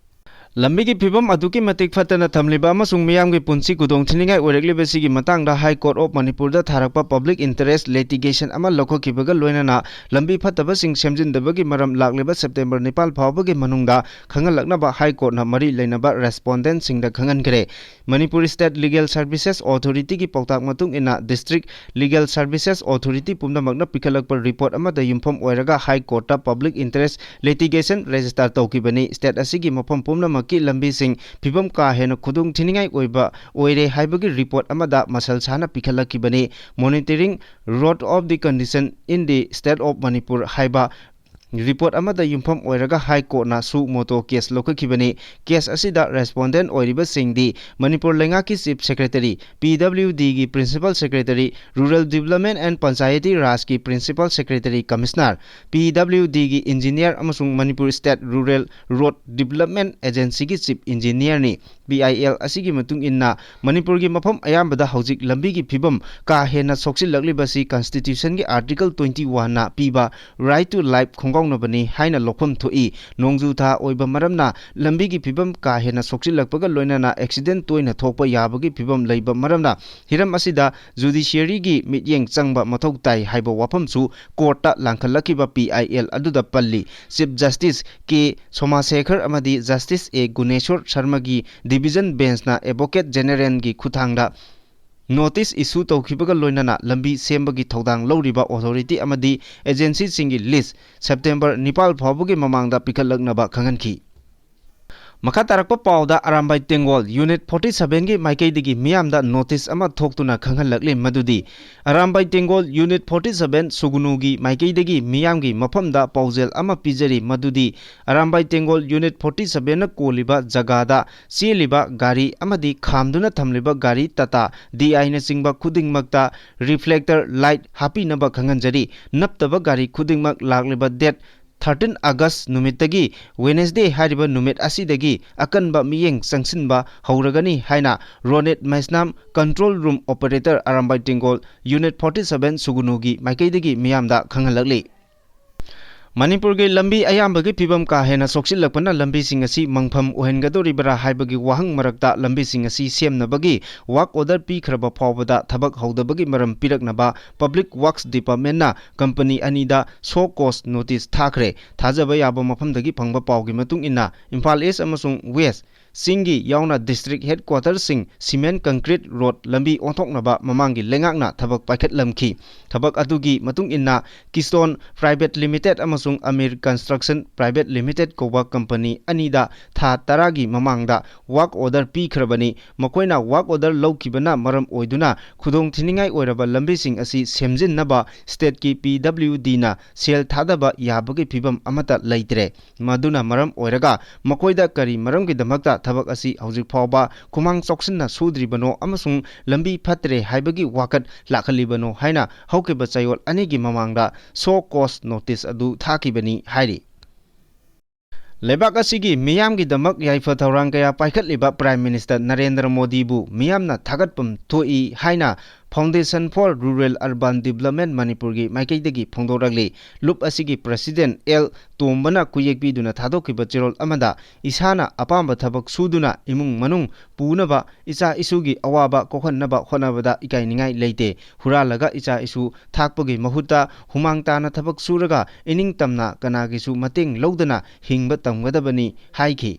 ꯂꯝꯕꯤꯒꯤ ꯐꯤꯕꯝ ꯑꯗꯨꯛꯀꯤ ꯃꯇꯤꯛ ꯐꯠꯇꯅ ꯊꯝꯂꯤꯕ ꯑꯃꯁꯨꯡ ꯃꯤꯌꯥꯝꯒꯤ ꯄꯨꯟꯁꯤ ꯈꯨꯗꯣꯡ ꯊꯤꯅꯤꯡꯉꯥꯏ ꯑꯣꯏꯔꯛꯂꯤꯕꯁꯤꯒꯤ ꯃꯇꯥꯡꯗ High Court of ꯃꯅꯤꯄꯨꯔꯗ ꯊꯥꯔꯛꯄ public interest litigation ꯑꯃ ꯂꯧꯈꯠꯈꯤꯕꯒ ꯂꯣꯏꯅꯅ ꯂꯝꯕꯤ ꯐꯠꯇꯕꯁꯤꯡ ꯁꯦꯝꯖꯤꯟꯗꯕꯒꯤ ꯃꯔꯝ ꯂꯥꯛꯂꯤꯕ ꯁꯦꯞꯇꯦꯝꯕꯔ ꯅꯤꯄꯥꯜ ꯐꯥꯎꯕꯒꯤ ꯃꯅꯨꯡꯗ ꯈꯪꯍꯜꯂꯛꯅꯕ High Courtꯅ ꯃꯔꯤ ꯂꯩꯅꯕ respondentꯁꯤꯡꯗ ꯈꯪꯍꯟꯈ꯭ꯔꯦ꯫ ꯃꯅꯤꯄꯨꯔ State Legal Services Authorityꯒꯤ ꯄꯥꯎꯇꯥꯛ ꯃꯇꯨꯡ ꯏꯟꯅ, District Legal Services Authority ꯄꯨꯝꯅꯃꯛꯅ ꯄꯤꯈꯠꯂꯛꯄ report ꯑꯃꯗ ꯌꯨꯝꯐꯝ ꯑꯣꯏꯔꯒ High Courtꯇ public interest litigation register ꯇꯧꯈꯤꯕꯅꯤ꯫ State ꯑꯁꯤꯒꯤ ꯃꯐꯝ ꯄꯨꯝꯅꯃꯛꯀꯤ ꯂꯝꯕꯤꯁꯤꯡ ꯐꯤꯕꯝ ꯀꯥ ꯍꯦꯟꯅ ꯈꯨꯗꯣꯡ ꯊꯤꯅꯤꯡꯉꯥꯏ ꯑꯣꯏꯕ ꯑꯣꯏꯔꯦ ꯍꯥꯏꯕꯒꯤ report ꯑꯃꯗ ꯃꯁꯜ ꯁꯥꯅ ꯄꯤꯈꯠꯂꯛꯈꯤꯕꯅꯤ꯫ Monitoring Road of the Condition in the State of Manipur ꯍꯥꯏꯕ report ꯑꯃꯗ ꯌꯨꯝꯐꯝ ꯑꯣꯏꯔꯒ High Courtꯅ suo motu case ꯂꯧꯈꯠꯈꯤꯕꯅꯤ꯫ Case ꯑꯁꯤꯗ respondent ꯑꯣꯏꯔꯤꯕꯁꯤꯡꯗꯤ ꯃꯅꯤꯄꯨꯔ ꯂꯩꯉꯥꯛꯀꯤ Chief Secretary, P W Dꯒꯤ Principal Secretary, Rural Development and Panchayati Rajꯀꯤ Principal Secretary Commissioner, P W Dꯒꯤ Engineer ꯑꯃꯁꯨꯡ Manipur State Rural Road Development Agencyꯒꯤ Chief Engineerꯅꯤ꯫ P I L ꯑꯁꯤꯒꯤ ꯃꯇꯨꯡ ꯏꯟꯅ, ꯃꯅꯤꯄꯨꯔꯒꯤ ꯃꯐꯝ ꯑꯌꯥꯝꯕꯗ ꯍꯧꯖꯤꯛ ꯂꯝꯕꯤꯒꯤ ꯐꯤꯕꯝ ꯀꯥ ꯍꯦꯟꯅ ꯁꯣꯛꯆꯤꯜꯂꯛꯂꯤꯕꯁꯤ Constitutionꯒꯤ Article twenty oneꯅ ꯄꯤꯕ Right to Life ꯈꯣꯡꯒꯥꯎꯅꯕꯅꯤ ꯍꯥꯏꯅ ꯂꯧꯐꯝ ꯊꯣꯛꯏ꯫ ꯅꯣꯡꯖꯨ ꯊꯥ ꯑꯣꯏꯕ ꯃꯔꯝꯅ ꯂꯝꯕꯤꯒꯤ ꯐꯤꯕꯝ ꯀꯥ ꯍꯦꯟꯅ ꯁꯣꯛꯆꯤꯜꯂꯛꯄꯒ ꯂꯣꯏꯅꯅ accident ꯇꯣꯏꯅ ꯊꯣꯛꯄ ꯌꯥꯕꯒꯤ ꯐꯤꯕꯝ ꯂꯩꯕ ꯃꯔꯝꯅ, ꯍꯤꯔꯝ ꯑꯁꯤꯗ judiciaryꯒꯤ ꯃꯤꯠꯌꯦꯡ ꯆꯪꯕ ꯃꯊꯧ ꯇꯥꯏ ꯍꯥꯏꯕ ꯋꯥꯐꯝꯁꯨ courtꯇ ꯂꯥꯡꯈꯠꯂꯛꯈꯤꯕ P I L ꯑꯗꯨꯗ ꯄꯜꯂꯤ꯫ Chief Justice K ꯁꯣꯃꯥꯁꯦꯈꯔ ꯑꯃꯗꯤ Justice A Guneshor ꯁꯔꯃꯒꯤ division benchꯅ Advocate Generalꯒꯤ ꯈꯨꯠꯊꯥꯡꯗ notice issue ꯇꯧꯈꯤꯕꯒ ꯂꯣꯏꯅꯅ ꯂꯝꯕꯤ ꯁꯦꯝꯕꯒꯤ ꯊꯧꯗꯥꯡ ꯂꯧꯔꯤꯕ authority ꯑꯃꯗꯤ agencyꯁꯤꯡꯒꯤ list ꯁꯦꯞꯇꯦꯝꯕꯔ ꯅꯤꯄꯥꯜ ꯐꯥꯎꯕꯒꯤ ꯃꯃꯥꯡꯗ ꯄꯤꯈꯠꯂꯛꯅꯕ ꯈꯪꯍꯟꯈꯤ꯫ ꯃꯈꯥ ꯇꯥꯔꯛꯄ ꯄꯥꯎꯗ, ꯑꯔꯥꯝꯕꯥꯏ ꯇꯦꯡꯒꯣꯜ Unit forty sevenꯒꯤ ꯃꯥꯏꯀꯩꯗꯒꯤ ꯃꯤꯌꯥꯝꯗ notice ꯑꯃ ꯊꯣꯛꯇꯨꯅ ꯈꯪꯍꯜꯂꯛꯂꯤ ꯃꯗꯨꯗꯤ, ꯑꯔꯥꯝꯕꯥꯏ ꯇꯦꯡꯒꯣꯜ Unit forty seven ꯁꯨꯒꯅꯨꯒꯤ ꯃꯥꯏꯀꯩꯗꯒꯤ ꯃꯤꯌꯥꯝꯒꯤ ꯃꯐꯝꯗ ꯄꯥꯎꯖꯦꯜ ꯑꯃ ꯄꯤꯖꯔꯤ ꯃꯗꯨꯗꯤ, ꯑꯔꯥꯝꯕꯥꯏ ꯇꯦꯡꯒꯣꯜ Unit forty sevenꯅ ꯀꯣꯜꯂꯤꯕ ꯖꯒꯥꯗ ꯆꯦꯜꯂꯤꯕ ꯒꯥꯔꯤ ꯑꯃꯗꯤ ꯈꯥꯝꯗꯨꯅ ꯊꯝꯂꯤꯕ ꯒꯥꯔꯤ ꯇꯥꯇꯥ D Iꯅꯆꯤꯡꯕ ꯈꯨꯗꯤꯡꯃꯛꯇ reflector light ꯍꯥꯞꯄꯤꯅꯕ ꯈꯪꯍꯟꯖꯔꯤ꯫ ꯅꯞꯇꯕ ꯒꯥꯔꯤ ꯈꯨꯗꯤꯡꯃꯛ ꯂꯥꯛꯂꯤꯕ date ꯊꯥꯔꯇꯤꯟ ꯑꯥꯒꯁ ꯅꯨꯃꯤꯠꯇꯒꯤ, ꯋꯦꯅꯦꯁꯗꯦ ꯍꯥꯏꯔꯤꯕ ꯅꯨꯃꯤꯠ ꯑꯁꯤꯗꯒꯤ ꯑꯀꯟꯕ ꯃꯤꯠꯌꯦꯡ ꯆꯪꯁꯤꯟꯕ ꯍꯧꯔꯒꯅꯤ ꯍꯥꯏꯅ Ronet Meisnam, control room operator, Arambai Tenggol, unit forty seven ꯁꯨꯒꯨꯅꯨꯒꯤ ꯃꯥꯏꯀꯩꯗꯒꯤ ꯃꯤꯌꯥꯝꯗ ꯈꯪꯍꯜꯂꯛꯂꯤ꯫ ꯃꯅꯤꯄꯨꯔꯒꯤ ꯂꯝꯕꯤ ꯑꯌꯥꯝꯕꯒꯤ ꯐꯤꯕꯝ ꯀꯥ ꯍꯦꯟꯅ ꯁꯣꯛꯆꯤꯜꯂꯛꯄꯅ ꯂꯝꯕꯤꯁꯤꯡ ꯑꯁꯤ ꯃꯪꯐꯝ ꯑꯣꯏꯍꯟꯒꯗꯧꯔꯤꯕ꯭ꯔꯥ ꯍꯥꯏꯕꯒꯤ ꯋꯥꯍꯪ ꯃꯔꯛꯇ, ꯂꯝꯕꯤꯁꯤꯡ ꯑꯁꯤ ꯁꯦꯝꯅꯕꯒꯤ ꯋꯥꯔꯛ ꯑꯣꯔꯗꯔ ꯄꯤꯈ꯭ꯔꯕ ꯐꯥꯎꯕꯗ ꯊꯕꯛ ꯍꯧꯗꯕꯒꯤ ꯃꯔꯝ ꯄꯤꯔꯛꯅꯕ ꯄꯕ꯭ꯂꯤꯛ ꯋꯥꯔꯛꯁ ꯗꯤꯄꯥꯔꯠꯃꯦꯟꯅ ꯀꯝꯄꯅꯤ ꯑꯅꯤꯗ ꯁꯣ ꯀꯣꯁ ꯅꯣꯇꯤꯁ ꯊꯥꯈ꯭ꯔꯦ꯫ ꯊꯥꯖꯕ ꯌꯥꯕ ꯃꯐꯝꯗꯒꯤ ꯐꯪꯕ ꯄꯥꯎꯒꯤ ꯃꯇꯨꯡ ꯏꯟꯅ, ꯏꯝꯐꯥꯜ ꯏꯁ ꯑꯃꯁꯨꯡ ꯋꯦꯁ ꯆꯤꯡꯒꯤ ꯌꯥꯎꯅ ꯗꯤꯁꯇ꯭ꯔꯤꯛ ꯍꯦꯗꯀ꯭ꯋꯥꯇꯔꯁꯤꯡ ꯁꯤꯃꯦꯟ ꯀꯪꯀ꯭ꯔꯤꯠ ꯔꯣꯗ ꯂꯝꯕꯤ ꯑꯣꯟꯊꯣꯛꯅꯕ ꯃꯃꯥꯡꯒꯤ ꯂꯩꯉꯥꯛꯅ ꯊꯕꯛ ꯄꯥꯏꯈꯠꯂꯝꯈꯤ꯫ ꯊꯕꯛ ꯑꯗꯨꯒꯤ ꯃꯇꯨꯡ ꯏꯟꯅ, ꯀꯤꯁꯇꯣꯟ ꯄ꯭ꯔꯥꯏꯚꯦꯠ ꯂꯤꯃꯤꯇꯦꯗ ꯑꯃꯁꯨꯡ ꯑꯃꯤꯔ ꯀꯟꯁꯇ꯭ꯔꯛꯁꯟ ꯄ꯭ꯔꯥꯏꯚꯦꯠ ꯂꯤꯃꯤꯇꯦꯗ ꯀꯧꯕ ꯀꯝꯄꯅꯤ ꯑꯅꯤꯗ ꯊꯥ ꯇꯔꯥꯒꯤ ꯃꯃꯥꯡꯗ ꯋꯥꯔꯛ ꯑꯣꯔꯗꯔ ꯄꯤꯈ꯭ꯔꯕꯅꯤ꯫ ꯃꯈꯣꯏꯅ ꯋꯥꯔꯛ ꯑꯣꯔꯗꯔ ꯂꯧꯈꯤꯕꯅ ꯃꯔꯝ ꯑꯣꯏꯗꯨꯅ ꯈꯨꯗꯣꯡ ꯊꯤꯅꯤꯡꯉꯥꯏ ꯑꯣꯏꯔꯕ ꯂꯝꯕꯤꯁꯤꯡ ꯑꯁꯤ ꯁꯦꯝꯖꯤꯟꯅꯕ ꯁ꯭ꯇꯦꯠꯀꯤ ꯄꯤ ꯗꯕ꯭ꯂꯤꯎ ꯗꯤꯅ ꯁꯦꯜ ꯊꯥꯗꯕ ꯌꯥꯕꯒꯤ ꯐꯤꯕꯝ ꯑꯃꯠꯇ ꯂꯩꯇ꯭ꯔꯦ꯫ ꯃꯗꯨꯅ ꯃꯔꯝ ꯑꯣꯏꯔꯒ ꯃꯈꯣꯏꯗ ꯀꯔꯤ ꯃꯔꯝꯒꯤꯗꯃꯛꯇ ꯊꯕꯛ ꯑꯁꯤ ꯍꯧꯖꯤꯛ ꯐꯥꯎꯕ ꯈꯨꯃꯥꯡ ꯆꯥꯎꯁꯤꯟꯅ ꯁꯨꯗ꯭ꯔꯤꯕꯅꯣ ꯑꯃꯁꯨꯡ ꯂꯝꯕꯤ ꯐꯠꯇ꯭ꯔꯦ ꯍꯥꯏꯕꯒꯤ ꯋꯥꯀꯠ ꯂꯥꯛꯍꯜꯂꯤꯕꯅꯣ ꯍꯥꯏꯅ ꯍꯧꯈꯤꯕ ꯆꯌꯣꯜ ꯑꯅꯤꯒꯤ ꯃꯃꯥꯡꯗ ꯁꯣ ꯀꯣꯁ ꯅꯣꯇꯤꯁ ꯑꯗꯨ ꯊꯥꯈꯤꯕꯅꯤ ꯍꯥꯏꯔꯤ꯫ ꯂꯩꯕꯥꯛ ꯑꯁꯤꯒꯤ ꯃꯤꯌꯥꯝꯒꯤꯗꯃꯛ ꯌꯥꯏꯐ ꯊꯧꯔꯥꯡ ꯀꯌꯥ ꯄꯥꯏꯈꯠꯂꯤꯕ ꯄ꯭ꯔꯥꯏꯝ ꯃꯤꯅꯤꯁꯇꯔ ꯅꯔꯦꯟꯗ꯭ꯔ ꯃꯣꯗꯤꯕꯨ ꯃꯤꯌꯥꯝꯅ ꯊꯥꯒꯠꯐꯝ ꯊꯣꯛꯏ ꯍꯥꯏꯅ Foundation for Rural Urban Development ꯃꯅꯤꯄꯨꯔꯒꯤ ꯃꯥꯏꯀꯩꯗꯒꯤ ꯐꯣꯡꯗꯣꯔꯛꯂꯤ꯫ ꯂꯨꯞ ꯑꯁꯤꯒꯤ ꯄ꯭ꯔꯁꯤꯗꯦꯟꯠ ꯑꯦꯜ ꯇꯣꯝꯕꯅ ꯈꯨꯌꯦꯛ ꯄꯤꯗꯨꯅ ꯊꯥꯗꯣꯛꯈꯤꯕ ꯆꯦꯔꯣꯜ ꯑꯃꯗ, ꯏꯁꯥꯅ ꯑꯄꯥꯝꯕ ꯊꯕꯛ ꯁꯨꯗꯨꯅ ꯏꯃꯨꯡ ꯃꯅꯨꯡ ꯄꯨꯅꯕ, ꯏꯆꯥ ꯏꯁꯨꯒꯤ ꯑꯋꯥꯕ ꯀꯣꯛꯍꯟꯅꯕ ꯍꯣꯠꯅꯕꯗ ꯏꯀꯥꯏꯅꯤꯡꯉꯥꯏ ꯂꯩꯇꯦ꯫ ꯍꯨꯔꯥꯜꯂꯒ ꯏꯆꯥ ꯏꯁꯨ ꯊꯥꯛꯄꯒꯤ ꯃꯍꯨꯠꯇ ꯍꯨꯃꯥꯡ ꯇꯥꯅ ꯊꯕꯛ ꯁꯨꯔꯒ ꯏꯅꯤꯡꯇꯝꯅ ꯀꯅꯥꯒꯤꯁꯨ ꯃꯇꯦꯡ ꯂꯧꯗꯅ ꯍꯤꯡꯕ ꯇꯝꯒꯗꯕꯅꯤ ꯍꯥꯏꯈꯤ꯫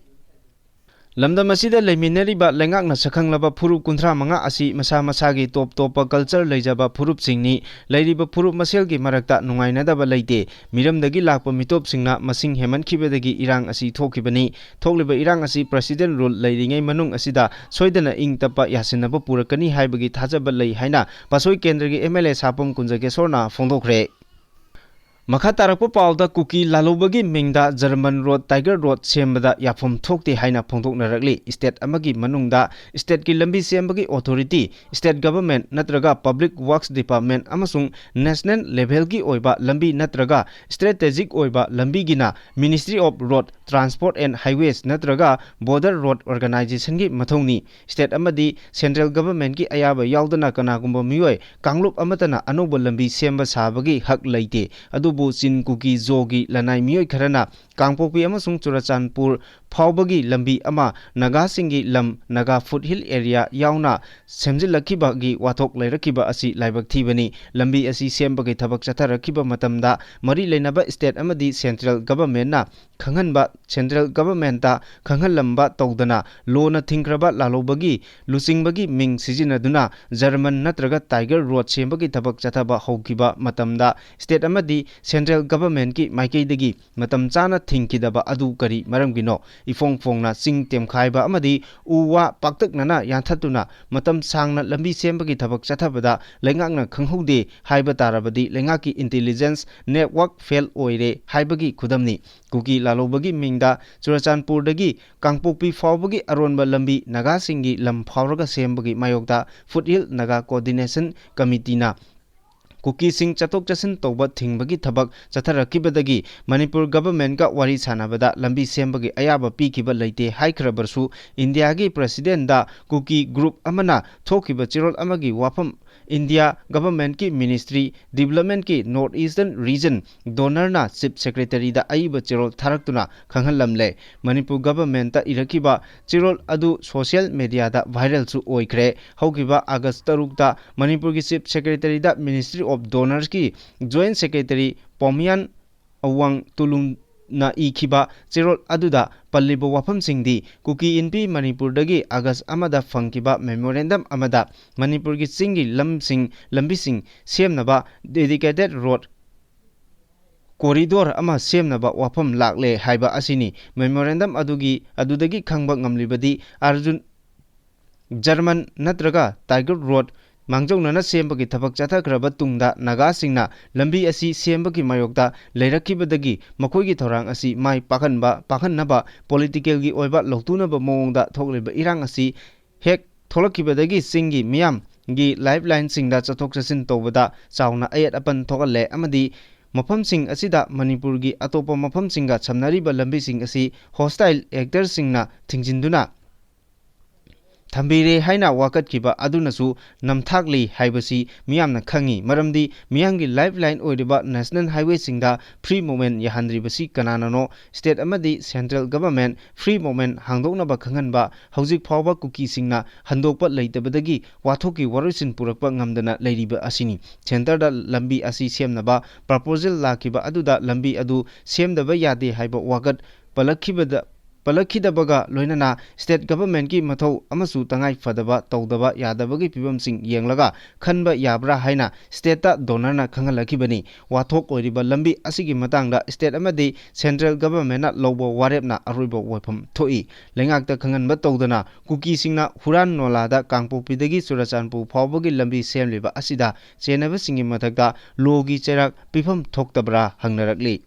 ꯂꯝꯗꯝ ꯑꯁꯤꯗ ꯂꯩꯃꯤꯟꯅꯔꯤꯕ ꯂꯩꯉꯥꯛꯅ ꯁꯛꯈꯪꯂꯕ ꯐꯨꯔꯨꯞ ꯀꯨꯟꯊ꯭ꯔꯥ ꯃꯉꯥ ꯑꯁꯤ ꯃꯁꯥ ꯃꯁꯥꯒꯤ ꯇꯣꯞ ꯇꯣꯞꯄ ꯀꯜꯆꯔ ꯂꯩꯖꯕ ꯐꯨꯔꯨꯞꯁꯤꯡꯅꯤ꯫ ꯂꯩꯔꯤꯕ ꯐꯨꯔꯨꯞ ꯃꯁꯦꯜꯒꯤ ꯃꯔꯛꯇ ꯅꯨꯡꯉꯥꯏꯅꯗꯕ ꯂꯩꯇꯦ꯫ ꯃꯤꯔꯝꯗꯒꯤ ꯂꯥꯛꯄ ꯃꯤꯇꯣꯞꯁꯤꯡꯅ ꯃꯁꯤꯡ ꯍꯦꯟꯃꯟꯈꯤꯕꯗꯒꯤ ꯏꯔꯥꯡ ꯑꯁꯤ ꯊꯣꯛꯈꯤꯕꯅꯤ꯫ ꯊꯣꯛꯂꯤꯕ ꯏꯔꯥꯡ ꯑꯁꯤ ꯄ꯭ꯔꯁꯤꯗꯦꯟꯠ ꯔꯨꯜ ꯂꯩꯔꯤꯉꯩ ꯃꯅꯨꯡ ꯑꯁꯤꯗ ꯁꯣꯏꯗꯅ ꯏꯪ ꯇꯞꯄ ꯌꯥꯁꯤꯟꯅꯕ ꯄꯨꯔꯛꯀꯅꯤ ꯍꯥꯏꯕꯒꯤ ꯊꯥꯖꯕ ꯂꯩ ꯍꯥꯏꯅ ꯄꯥꯠꯁꯣꯏ ꯀꯦꯟꯗ꯭ꯔꯒꯤ ꯑꯦꯝ ꯑꯦꯜ ꯑꯦ ꯁꯥꯄꯝ ꯀꯨꯟꯖꯒꯦꯁꯣꯔꯅ ꯐꯣꯡꯗꯣꯛꯈ꯭ꯔꯦ꯫ ꯃꯈꯥ ꯇꯥꯔꯛꯄ ꯄꯥꯎꯗ, ꯀꯨꯀꯤ ꯂꯥꯜꯍꯧꯕꯒꯤ ꯃꯤꯡꯗ ꯖꯔꯃꯟ ꯔꯣꯗ, ꯇꯥꯏꯒꯔ ꯔꯣꯗ ꯁꯦꯝꯕꯗ ꯌꯥꯐꯝ ꯊꯣꯛꯇꯦ ꯍꯥꯏꯅ ꯐꯣꯡꯗꯣꯛꯅꯔꯛꯂꯤ꯫ ꯁ꯭ꯇꯦꯠ ꯑꯃꯒꯤ ꯃꯅꯨꯡꯗ ꯁ꯭ꯇꯦꯠꯀꯤ ꯂꯝꯕꯤ ꯁꯦꯝꯕꯒꯤ ꯑꯣꯊꯣꯔꯤꯇꯤ, ꯁ꯭ꯇꯦꯠ ꯒꯚꯔꯟꯃꯦꯟꯠ ꯅꯠꯇ꯭ꯔꯒ ꯄꯕ꯭ꯂꯤꯛ ꯋꯥꯔꯛꯁ ꯗꯤꯄꯥꯔꯠꯃꯦꯟꯠ ꯑꯃꯁꯨꯡ ꯅꯦꯁꯅꯦꯜ ꯂꯦꯚꯦꯜꯒꯤ ꯑꯣꯏꯕ ꯂꯝꯕꯤ ꯅꯠꯇ꯭ꯔꯒ ꯁ꯭ꯇ꯭ꯔꯦꯇꯦꯖꯤꯛ ꯑꯣꯏꯕ ꯂꯝꯕꯤꯒꯤꯅ Ministry of Road Transport and Highways ꯅꯠꯇ꯭ꯔꯒ Border Road Organization ꯒꯤ ꯃꯊꯧꯅꯤ꯫ ꯁ꯭ꯇꯦꯠ ꯑꯃꯗꯤ ꯁꯦꯟꯇ꯭ꯔꯦꯜ ꯒꯚꯔꯟꯃꯦꯟꯠꯀꯤ ꯑꯌꯥꯕ ꯌꯥꯎꯗꯅ ꯀꯅꯥꯒꯨꯝꯕ ꯃꯤꯑꯣꯏ ꯀꯥꯡꯂꯨꯞ ꯑꯃꯠꯇꯅ ꯑꯅꯧꯕ ꯂꯝꯕꯤ ꯁꯦꯝꯕ ꯁꯥꯕꯒꯤ ꯍꯛ ꯂꯩꯇꯦ꯫ ꯑꯗꯨꯕꯨ ꯆꯤꯟ ꯀꯨꯀꯤ ꯖꯣꯒꯤ ꯂꯅꯥꯏ ꯃꯤꯑꯣꯏ ꯈꯔꯅ ꯀꯥꯡꯄꯣꯛꯄꯤ ꯑꯃꯁꯨꯡ ꯆꯨꯔꯆꯥꯟꯄꯨꯔ ꯐꯥꯎꯕꯒꯤ ꯂꯝꯕꯤ ꯑꯃ ꯅꯥꯒꯥꯁꯤꯡꯒꯤ ꯂꯝ, ꯅꯥꯒꯥ ꯐꯨꯠꯍꯤꯜ ꯑꯦꯔꯤꯌꯥ ꯌꯥꯎꯅ ꯁꯦꯝꯖꯤꯜꯂꯛꯈꯤꯕꯒꯤ ꯋꯥꯊꯣꯛ ꯂꯩꯔꯛꯈꯤꯕ ꯑꯁꯤ ꯂꯥꯏꯕꯛ ꯊꯤꯕꯅꯤ꯫ ꯂꯝꯕꯤ ꯑꯁꯤ ꯁꯦꯝꯕꯒꯤ ꯊꯕꯛ ꯆꯠꯊꯔꯛꯈꯤꯕ ꯃꯇꯝꯗ ꯃꯔꯤ ꯂꯩꯅꯕ ꯁ꯭ꯇꯦꯠ ꯑꯃꯗꯤ ꯁꯦꯟꯇ꯭ꯔꯦꯜ ꯒꯚꯔꯟꯃꯦꯟꯠꯅ ꯈꯪꯍꯟꯕ, ꯁꯦꯟꯇ꯭ꯔꯦꯜ ꯒꯚꯔꯟꯃꯦꯟꯠꯇ ꯈꯪꯍꯜꯂꯝꯕ ꯇꯧꯗꯅ ꯂꯣꯅ ꯊꯤꯡꯈ꯭ꯔꯕ ꯂꯥꯜꯍꯧꯕꯒꯤ ꯂꯨꯆꯤꯡꯕꯒꯤ ꯃꯤꯡ ꯁꯤꯖꯤꯟꯅꯗꯨꯅ ꯖꯔꯃꯟ ꯅꯠꯇ꯭ꯔꯒ ꯇꯥꯏꯒꯔ ꯔꯣꯗ ꯁꯦꯝꯕꯒꯤ ꯊꯕꯛ ꯆꯠꯊꯕ ꯍꯧꯈꯤꯕ ꯃꯇꯝꯗ ꯁ꯭ꯇꯦꯠ ꯑꯃꯗꯤ ꯁꯦꯟꯇ꯭ꯔꯦꯜ ꯒꯚꯔꯟꯃꯦꯟꯠꯀꯤ ꯃꯥꯏꯀꯩꯗꯒꯤ ꯃꯇꯝ ꯆꯥꯅ ꯊꯤꯡꯈꯤꯗꯕ ꯑꯗꯨ ꯀꯔꯤ ꯃꯔꯝꯒꯤꯅꯣ? ꯏꯐꯣꯡ ꯐꯣꯡꯅ ꯆꯤꯡ ꯇꯦꯝꯈꯥꯏꯕ ꯑꯃꯗꯤ ꯎ ꯋꯥ ꯄꯥꯛꯇꯛꯅꯅ ꯌꯥꯟꯊꯠꯇꯨꯅ ꯃꯇꯝ ꯁꯥꯡꯅ ꯂꯝꯕꯤ ꯁꯦꯝꯕꯒꯤ ꯊꯕꯛ ꯆꯠꯊꯕꯗ ꯂꯩꯉꯥꯛꯅ ꯈꯪꯍꯧꯗꯦ ꯍꯥꯏꯕ ꯇꯥꯔꯕꯗꯤ ꯂꯩꯉꯥꯛꯀꯤ ꯏꯟꯇꯦꯂꯤꯖꯦꯟꯁ ꯅꯦꯠꯋꯥꯔꯛ ꯐꯦꯜ ꯑꯣꯏꯔꯦ ꯍꯥꯏꯕꯒꯤ ꯈꯨꯗꯝꯅꯤ꯫ ꯀꯨꯀꯤ ꯂꯥꯜꯍꯧꯕꯒꯤ ꯃꯤꯡꯗ ꯆꯨꯔꯆꯥꯟꯄꯨꯔꯗꯒꯤ ꯀꯥꯡꯄꯣꯛꯄꯤ ꯐꯥꯎꯕꯒꯤ ꯑꯔꯣꯟꯕ ꯂꯝꯕꯤ ꯅꯥꯒꯥꯁꯤꯡꯒꯤ ꯂꯝ ꯐꯥꯎꯔꯒ ꯁꯦꯝꯕꯒꯤ ꯃꯥꯌꯣꯛꯇ ꯐꯨꯠꯍꯤꯜ ꯅꯥꯒꯥ ꯀꯣꯑꯣꯔꯗꯤꯅꯦꯁꯟ ꯀꯃꯤꯇꯤꯅ ꯀꯨꯀꯤꯁꯤꯡ ꯆꯠꯊꯣꯛ ꯆꯠꯁꯤꯟ ꯇꯧꯕ ꯊꯤꯡꯕꯒꯤ ꯊꯕꯛ ꯆꯠꯊꯔꯛꯈꯤꯕꯗꯒꯤ ꯃꯅꯤꯄꯨꯔ ꯒꯚꯔꯟꯃꯦꯟꯠꯀ ꯋꯥꯔꯤ ꯁꯥꯟꯅꯕꯗ ꯂꯝꯕꯤ ꯁꯦꯝꯕꯒꯤ ꯑꯌꯥꯕ ꯄꯤꯈꯤꯕ ꯂꯩꯇꯦ ꯍꯥꯏꯈ꯭ꯔꯕꯁꯨ, ꯏꯟꯗꯤꯌꯥꯒꯤ ꯄ꯭ꯔꯦꯁꯤꯗꯦꯟꯠꯗ ꯀꯨꯀꯤ ꯒ꯭ꯔꯨꯞ ꯑꯃꯅ ꯊꯣꯛꯈꯤꯕ ꯆꯦꯔꯣꯜ ꯑꯃꯒꯤ ꯋꯥꯐꯝ ꯏꯟꯗꯤꯌꯥ ꯒꯚꯔꯟꯃꯦꯟꯠꯀꯤ ꯃꯤꯅꯤꯁꯇ꯭ꯔꯤ ꯗꯤꯕ꯭ꯂꯞꯃꯦꯟꯠꯀꯤ ꯅꯣꯔꯠ ꯏꯁꯇꯔꯟ ꯔꯤꯖꯟ ꯗꯣꯅꯔꯅ ꯆꯤꯐ ꯁꯦꯀ꯭ꯔꯦꯇꯔꯤꯗ ꯑꯏꯕ ꯆꯦꯔꯣꯜ ꯊꯥꯔꯛꯇꯨꯅ ꯈꯪꯍꯜꯂꯝꯂꯦ꯫ ꯃꯅꯤꯄꯨꯔ ꯒꯚꯔꯟꯃꯦꯟꯠꯇ ꯏꯔꯛꯈꯤꯕ ꯆꯦꯔꯣꯜ ꯑꯗꯨ ꯁꯣꯁꯤꯌꯦꯜ ꯃꯦꯗꯤꯌꯥꯗ ꯚꯥꯏꯔꯦꯜꯁꯨ ꯑꯣꯏꯈ꯭ꯔꯦ꯫ ꯍꯧꯈꯤꯕ ꯑꯥꯒꯁ ꯇꯔꯨꯛꯇ ꯃꯅꯤꯄꯨꯔꯒꯤ ꯆꯤꯐ ꯁꯦꯀ꯭ꯔꯦꯇꯔꯤꯗ ꯃꯤꯅꯤꯁꯇ꯭ꯔꯤ ꯑꯣꯐ ꯗꯣꯅꯔꯁꯀꯤ ꯖꯣꯏꯟꯠ ꯁꯦꯀ꯭ꯔꯦꯇꯔꯤ ꯄꯣꯃꯤꯌꯥꯟ ꯑꯋꯥꯡ ꯇꯨꯂꯨꯝꯅ ꯏꯈꯤꯕ ꯆꯦꯔꯣꯜ ꯑꯗꯨꯗ ꯄꯜꯂꯤꯕ ꯋꯥꯐꯝꯁꯤꯡꯗꯤ ꯀꯨꯀꯤ ꯏꯟꯄꯤ ꯃꯅꯤꯄꯨꯔꯗꯒꯤ ꯑꯥꯒꯁ ꯑꯃꯗ ꯐꯪꯈꯤꯕ ꯃꯦꯃꯣꯔꯦꯟꯗꯝ ꯑꯃꯗ ꯃꯅꯤꯄꯨꯔꯒꯤ ꯆꯤꯡꯒꯤ ꯂꯝꯁꯤꯡ, ꯂꯝꯕꯤꯁꯤꯡ ꯁꯦꯝꯅꯕ dedicated road corridor ꯑꯃ ꯁꯦꯝꯅꯕ ꯋꯥꯐꯝ ꯂꯥꯛꯂꯦ ꯍꯥꯏꯕ ꯑꯁꯤꯅꯤ꯫ ꯃꯦꯃꯣꯔꯦꯟꯗꯝ ꯑꯗꯨꯒꯤ, ꯑꯗꯨꯗꯒꯤ ꯈꯪꯕ ꯉꯝꯂꯤꯕꯗꯤ ꯑꯥꯔꯖꯨꯟ ꯖꯔꯃꯟ ꯅꯠꯇ꯭ꯔꯒ ꯇꯥꯏꯒꯔ ꯔꯣꯗ ꯃꯥꯡꯖꯧꯅꯅ ꯁꯦꯝꯕꯒꯤ ꯊꯕꯛ ꯆꯠꯊꯈ꯭ꯔꯕ ꯇꯨꯡꯗ ꯅꯥꯒꯥꯁꯤꯡꯅ ꯂꯝꯕꯤ ꯑꯁꯤ ꯁꯦꯝꯕꯒꯤ ꯃꯥꯌꯣꯛꯇ ꯂꯩꯔꯛꯈꯤꯕꯗꯒꯤ ꯃꯈꯣꯏꯒꯤ ꯊꯧꯔꯥꯡ ꯑꯁꯤ ꯃꯥꯏ ꯄꯥꯛꯍꯟꯕ, ꯄꯥꯛꯍꯟꯅꯕ ꯄꯣꯂꯤꯇꯤꯀꯦꯜꯒꯤ ꯑꯣꯏꯕ ꯂꯧꯇꯨꯅꯕ ꯃꯑꯣꯡꯗ ꯊꯣꯛꯂꯤꯕ ꯏꯔꯥꯡ ꯑꯁꯤ ꯍꯦꯛ ꯊꯣꯛꯂꯛꯈꯤꯕꯗꯒꯤ ꯆꯤꯡꯒꯤ ꯃꯤꯌꯥꯝꯒꯤ ꯂꯥꯏꯐ ꯂꯥꯏꯟꯁꯤꯡꯗ ꯆꯠꯊꯣꯛ ꯆꯠꯁꯤꯟ ꯇꯧꯕꯗ ꯆꯥꯎꯅ ꯑꯌꯦꯠ ꯑꯄꯟ ꯊꯣꯛꯍꯜꯂꯦ ꯑꯃꯗꯤ ꯃꯐꯝꯁꯤꯡ ꯑꯁꯤꯗ ꯃꯅꯤꯄꯨꯔꯒꯤ ꯑꯇꯣꯞꯄ ꯃꯐꯝꯁꯤꯡꯒ ꯁꯝꯅꯔꯤꯕ ꯂꯝꯕꯤꯁꯤꯡ ꯑꯁꯤ ꯍꯣꯁꯇꯥꯏꯜ ꯑꯦꯛꯇꯔꯁꯤꯡꯅ ꯊꯤꯡꯖꯤꯟꯗꯨꯅ ꯊꯝꯕꯤꯔꯦ ꯍꯥꯏꯅ ꯋꯥꯀꯠꯈꯤꯕ ꯑꯗꯨꯅꯁꯨ ꯅꯝꯊꯥꯛꯂꯤ ꯍꯥꯏꯕꯁꯤ ꯃꯤꯌꯥꯝꯅ ꯈꯪꯉꯤ꯫ ꯃꯔꯝꯗꯤ ꯃꯤꯌꯥꯝꯒꯤ ꯂꯥꯏꯐ ꯂꯥꯏꯟ ꯑꯣꯏꯔꯤꯕ ꯅꯦꯁꯅꯦꯜ ꯍꯥꯏꯋꯦꯁꯤꯡꯗ ꯐ꯭ꯔꯤ ꯃꯨꯚꯃꯦꯟ ꯌꯥꯍꯟꯗ꯭ꯔꯤꯕꯁꯤ ꯀꯅꯥꯅꯅꯣ? ꯁ꯭ꯇꯦꯠ ꯑꯃꯗꯤ ꯁꯦꯟꯇ꯭ꯔꯦꯜ ꯒꯚꯔꯟꯃꯦꯟꯠ ꯐ꯭ꯔꯤ ꯃꯨꯚꯃꯦꯟꯠ ꯍꯥꯡꯗꯣꯛꯅꯕ ꯈꯪꯍꯟꯕ ꯍꯧꯖꯤꯛ ꯐꯥꯎꯕ ꯀꯨꯀꯤꯁꯤꯡꯅ ꯍꯟꯗꯣꯛꯄ ꯂꯩꯇꯕꯗꯒꯤ ꯋꯥꯊꯣꯛꯀꯤ ꯋꯥꯔꯣꯏꯁꯤꯟ ꯄꯨꯔꯛꯄ ꯉꯝꯗꯅ ꯂꯩꯔꯤꯕ ꯑꯁꯤꯅꯤ꯫ ꯁꯦꯟꯇꯔꯗ ꯂꯝꯕꯤ ꯑꯁꯤ ꯁꯦꯝꯅꯕ ꯄ꯭ꯔꯄꯣꯖꯦꯜ ꯂꯥꯛꯈꯤꯕ ꯑꯗꯨꯗ ꯂꯝꯕꯤ ꯑꯗꯨ ꯁꯦꯝꯗꯕ ꯌꯥꯗꯦ ꯍꯥꯏꯕ ꯋꯥꯀꯠ ꯄꯜꯂꯛꯈꯤꯕꯗ, ꯄꯜꯂꯛꯈꯤꯗꯕꯒ ꯂꯣꯏꯅꯅ ꯁ꯭ꯇꯦꯠ ꯒꯚꯔꯟꯃꯦꯟꯠꯀꯤ ꯃꯊꯧ ꯑꯃꯁꯨ ꯇꯉꯥꯏ ꯐꯗꯕ ꯇꯧꯗꯕ ꯌꯥꯗꯕꯒꯤ ꯐꯤꯕꯝꯁꯤꯡ ꯌꯦꯡꯂꯒ ꯈꯟꯕ ꯌꯥꯕ꯭ꯔꯥ ꯍꯥꯏꯅ ꯁ꯭ꯇꯦꯠꯇ ꯗꯣꯅꯔꯅ ꯈꯪꯍꯜꯂꯛꯈꯤꯕꯅꯤ꯫ ꯋꯥꯊꯣꯛ ꯑꯣꯏꯔꯤꯕ ꯂꯝꯕꯤ ꯑꯁꯤꯒꯤ ꯃꯇꯥꯡꯗ ꯁ꯭ꯇꯦꯠ ꯑꯃꯗꯤ ꯁꯦꯟꯇ꯭ꯔꯦꯜ ꯒꯚꯔꯟꯃꯦꯟꯠꯅ ꯂꯧꯕ ꯋꯥꯔꯦꯞꯅ ꯑꯔꯣꯏꯕ ꯋꯥꯐꯝ ꯊꯣꯛꯏ꯫ ꯂꯩꯉꯥꯛꯇ ꯈꯪꯍꯟꯕ ꯇꯧꯗꯅ ꯀꯨꯀꯤꯁꯤꯡꯅ ꯍꯨꯔꯥꯟ ꯅꯣꯂꯥꯗ ꯀꯥꯡꯄꯣꯛꯄꯤꯗꯒꯤ ꯆꯨꯔꯆꯥꯟꯄꯨꯔ ꯐꯥꯎꯕꯒꯤ ꯂꯝꯕꯤ ꯁꯦꯝꯂꯤꯕ ꯑꯁꯤꯗ ꯆꯦꯟꯅꯕꯁꯤꯡꯒꯤ ꯃꯊꯛꯇ ꯂꯣꯒꯤ ꯆꯩꯔꯥꯛ ꯄꯤꯐꯝ ꯊꯣꯛꯇꯕ꯭ꯔꯥ ꯍꯪꯅꯔꯛꯂꯤ꯫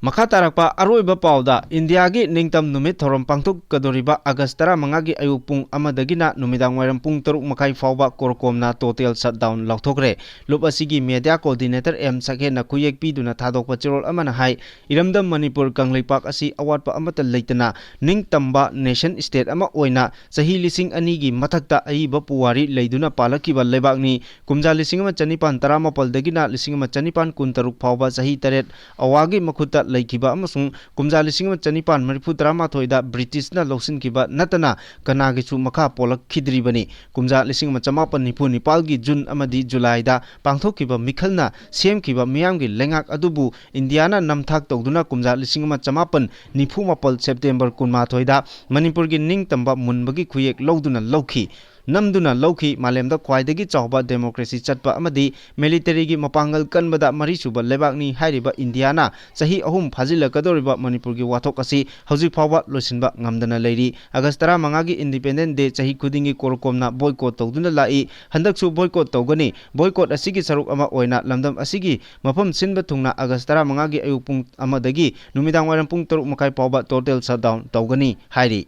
ꯃꯈꯥ ꯇꯥꯔꯛꯄ ꯑꯔꯣꯏꯕ ꯄꯥꯎꯗ, ꯏꯟꯗꯤꯌꯥꯒꯤ ꯅꯤꯡꯇꯝ ꯅꯨꯃꯤꯠ ꯊꯧꯔꯝ ꯄꯥꯡꯊꯣꯛꯀꯗꯧꯔꯤꯕ ꯑꯥꯒꯁ ꯇꯔꯥꯃꯉꯥꯒꯤ ꯑꯌꯨꯛ ꯄꯨꯡ ꯑꯃꯗꯒꯤꯅ ꯅꯨꯃꯤꯗꯥꯡ ꯋꯥꯏꯔꯝ ꯄꯨꯡ ꯇꯔꯨꯛ ꯃꯈꯥꯏ ꯐꯥꯎꯕ ꯀꯣꯔꯀꯣꯝꯅ ꯇꯣꯇꯦꯜ ꯁꯠꯗꯥꯎꯟ ꯂꯥꯎꯊꯣꯛꯈ꯭ꯔꯦ꯫ ꯂꯨꯞ ꯑꯁꯤꯒꯤ ꯃꯦꯗꯤꯌꯥ ꯀꯣꯑꯣꯔꯗꯤꯅꯦꯇꯔ ꯑꯦꯝ ꯁꯛꯍꯦꯟꯅ ꯈꯨꯌꯦꯛ ꯄꯤꯗꯨꯅ ꯊꯥꯗꯣꯛꯄ ꯆꯦꯔꯣꯜ ꯑꯃꯅ ꯍꯥꯏ, ꯏꯔꯝꯗꯝ ꯃꯅꯤꯄꯨꯔ ꯀꯪꯂꯩꯄꯥꯛ ꯑꯁꯤ ꯑꯋꯥꯠꯄ ꯑꯃꯠꯇ ꯂꯩꯇꯅ ꯅꯤꯡꯇꯝꯕ ꯅꯦꯁꯟ ꯁ꯭ꯇꯦꯠ ꯑꯃ ꯑꯣꯏꯅ ꯆꯍꯤ ꯂꯤꯁꯤꯡ ꯑꯅꯤꯒꯤ ꯃꯊꯛꯇ ꯑꯏꯕ ꯄꯨꯋꯥꯔꯤ ꯂꯩꯗꯨꯅ ꯄꯥꯜꯂꯛꯈꯤꯕ ꯂꯩꯕꯥꯛꯅꯤ꯫ ꯀꯨꯝꯖꯥ ꯂꯤꯁꯤꯡ ꯑꯃ ꯆꯅꯤꯄꯥꯟ ꯇꯔꯥꯃꯥꯄꯜꯗꯒꯤꯅ ꯂꯤꯁꯤꯡ ꯑꯃ ꯆꯅꯤꯄꯥꯟ ꯀꯨꯟꯇꯔꯨꯛ ꯐꯥꯎꯕ ꯆꯍꯤ ꯇꯔꯦꯠ ꯑꯋꯥꯒꯤ ꯃꯈꯨꯠꯇ ꯂꯩꯈꯤꯕ ꯑꯃꯁꯨꯡ ꯀꯨꯝꯖꯥ ꯂꯤꯁꯤꯡ ꯑꯃ ꯆꯅꯤꯄꯥꯟ ꯃꯔꯤꯐꯨ ꯇꯔꯥꯃꯥꯊꯣꯏꯗ ꯕ꯭ꯔꯤꯇꯤꯁꯅ ꯂꯧꯁꯤꯟꯈꯤꯕ ꯅꯠꯇꯅ ꯀꯅꯥꯒꯤꯁꯨ ꯃꯈꯥ ꯄꯣꯜꯂꯛꯈꯤꯗ꯭ꯔꯤꯕꯅꯤ꯫ ꯀꯨꯝꯖꯥ ꯂꯤꯁꯤꯡ ꯑꯃ ꯆꯃꯥꯄꯟ ꯅꯤꯐꯨ ꯅꯤꯄꯥꯜꯒꯤ ꯖꯨꯟ ꯑꯃꯗꯤ ꯖꯨꯂꯥꯏꯗ ꯄꯥꯡꯊꯣꯛꯈꯤꯕ ꯃꯤꯈꯜꯅ ꯁꯦꯝꯈꯤꯕ ꯃꯤꯌꯥꯝꯒꯤ ꯂꯩꯉꯥꯛ ꯑꯗꯨꯕꯨ ꯏꯟꯗꯤꯌꯥꯅ ꯅꯝꯊꯥꯛ ꯇꯧꯗꯨꯅ ꯀꯨꯝꯖꯥ ꯂꯤꯁꯤꯡ ꯑꯃ ꯆꯃꯥꯄꯟ ꯅꯤꯐꯨ ꯃꯥꯄꯜ ꯁꯦꯞꯇꯦꯝꯕꯔ ꯀꯨꯟꯃꯥꯊꯣꯏꯗ ꯃꯅꯤꯄꯨꯔꯒꯤ ꯅꯤꯡꯇꯝꯕ ꯃꯨꯟꯕꯒꯤ ꯈꯨꯌꯦꯛ ꯂꯧꯗꯨꯅ ꯂꯧꯈꯤ꯫ ꯅꯝꯗꯨꯅ ꯂꯧꯈꯤ꯫ ꯃꯥꯂꯦꯝꯗ ꯈ꯭ꯋꯥꯏꯗꯒꯤ ꯆꯥꯎꯕ democracy ꯆꯠꯄ ꯑꯃꯗꯤ militaryꯒꯤ ꯃꯄꯥꯡꯒꯜ ꯀꯟꯕꯗ ꯃꯔꯤꯁꯨꯕ ꯂꯩꯕꯥꯛꯅꯤ ꯍꯥꯏꯔꯤꯕ ꯏꯟꯗꯤꯌꯥꯅ ꯆꯍꯤ ꯑꯍꯨꯝ ꯐꯥꯖꯤꯜꯂꯛꯀꯗꯧꯔꯤꯕ ꯃꯅꯤꯄꯨꯔꯒꯤ ꯋꯥꯊꯣꯛ ꯑꯁꯤ ꯍꯧꯖꯤꯛ ꯐꯥꯎꯕ ꯂꯣꯏꯁꯤꯟꯕ ꯉꯝꯗꯅ ꯂꯩꯔꯤ꯫ ꯑꯥꯒꯁ ꯇꯔꯥꯃꯉꯥꯒꯤ Independence Day ꯆꯍꯤ ꯈꯨꯗꯤꯡꯒꯤ ꯀꯣꯔꯀꯣꯝꯅ boycott ꯇꯧꯗꯨꯅ ꯂꯥꯛꯏ꯫ ꯍꯟꯗꯛꯁꯨ boycott ꯇꯧꯒꯅꯤ꯫ Boycott ꯑꯁꯤꯒꯤ ꯁꯔꯨꯛ ꯑꯃ ꯑꯣꯏꯅ ꯂꯝꯗꯝ ꯑꯁꯤꯒꯤ ꯃꯐꯝ ꯁꯤꯟꯕ ꯊꯨꯡꯅ ꯑꯥꯒꯁ ꯇꯔꯥꯃꯉꯥꯒꯤ ꯑꯌꯨꯛ ꯄꯨꯡ ꯑꯃꯗꯒꯤ ꯅꯨꯃꯤꯗꯥꯡ ꯋꯥꯏꯔꯝ ꯄꯨꯡ ꯇꯔꯨꯛ ꯃꯈꯥꯏ ꯐꯥꯎꯕ total shutdown ꯇꯧꯒꯅꯤ ꯍꯥꯏꯔꯤ꯫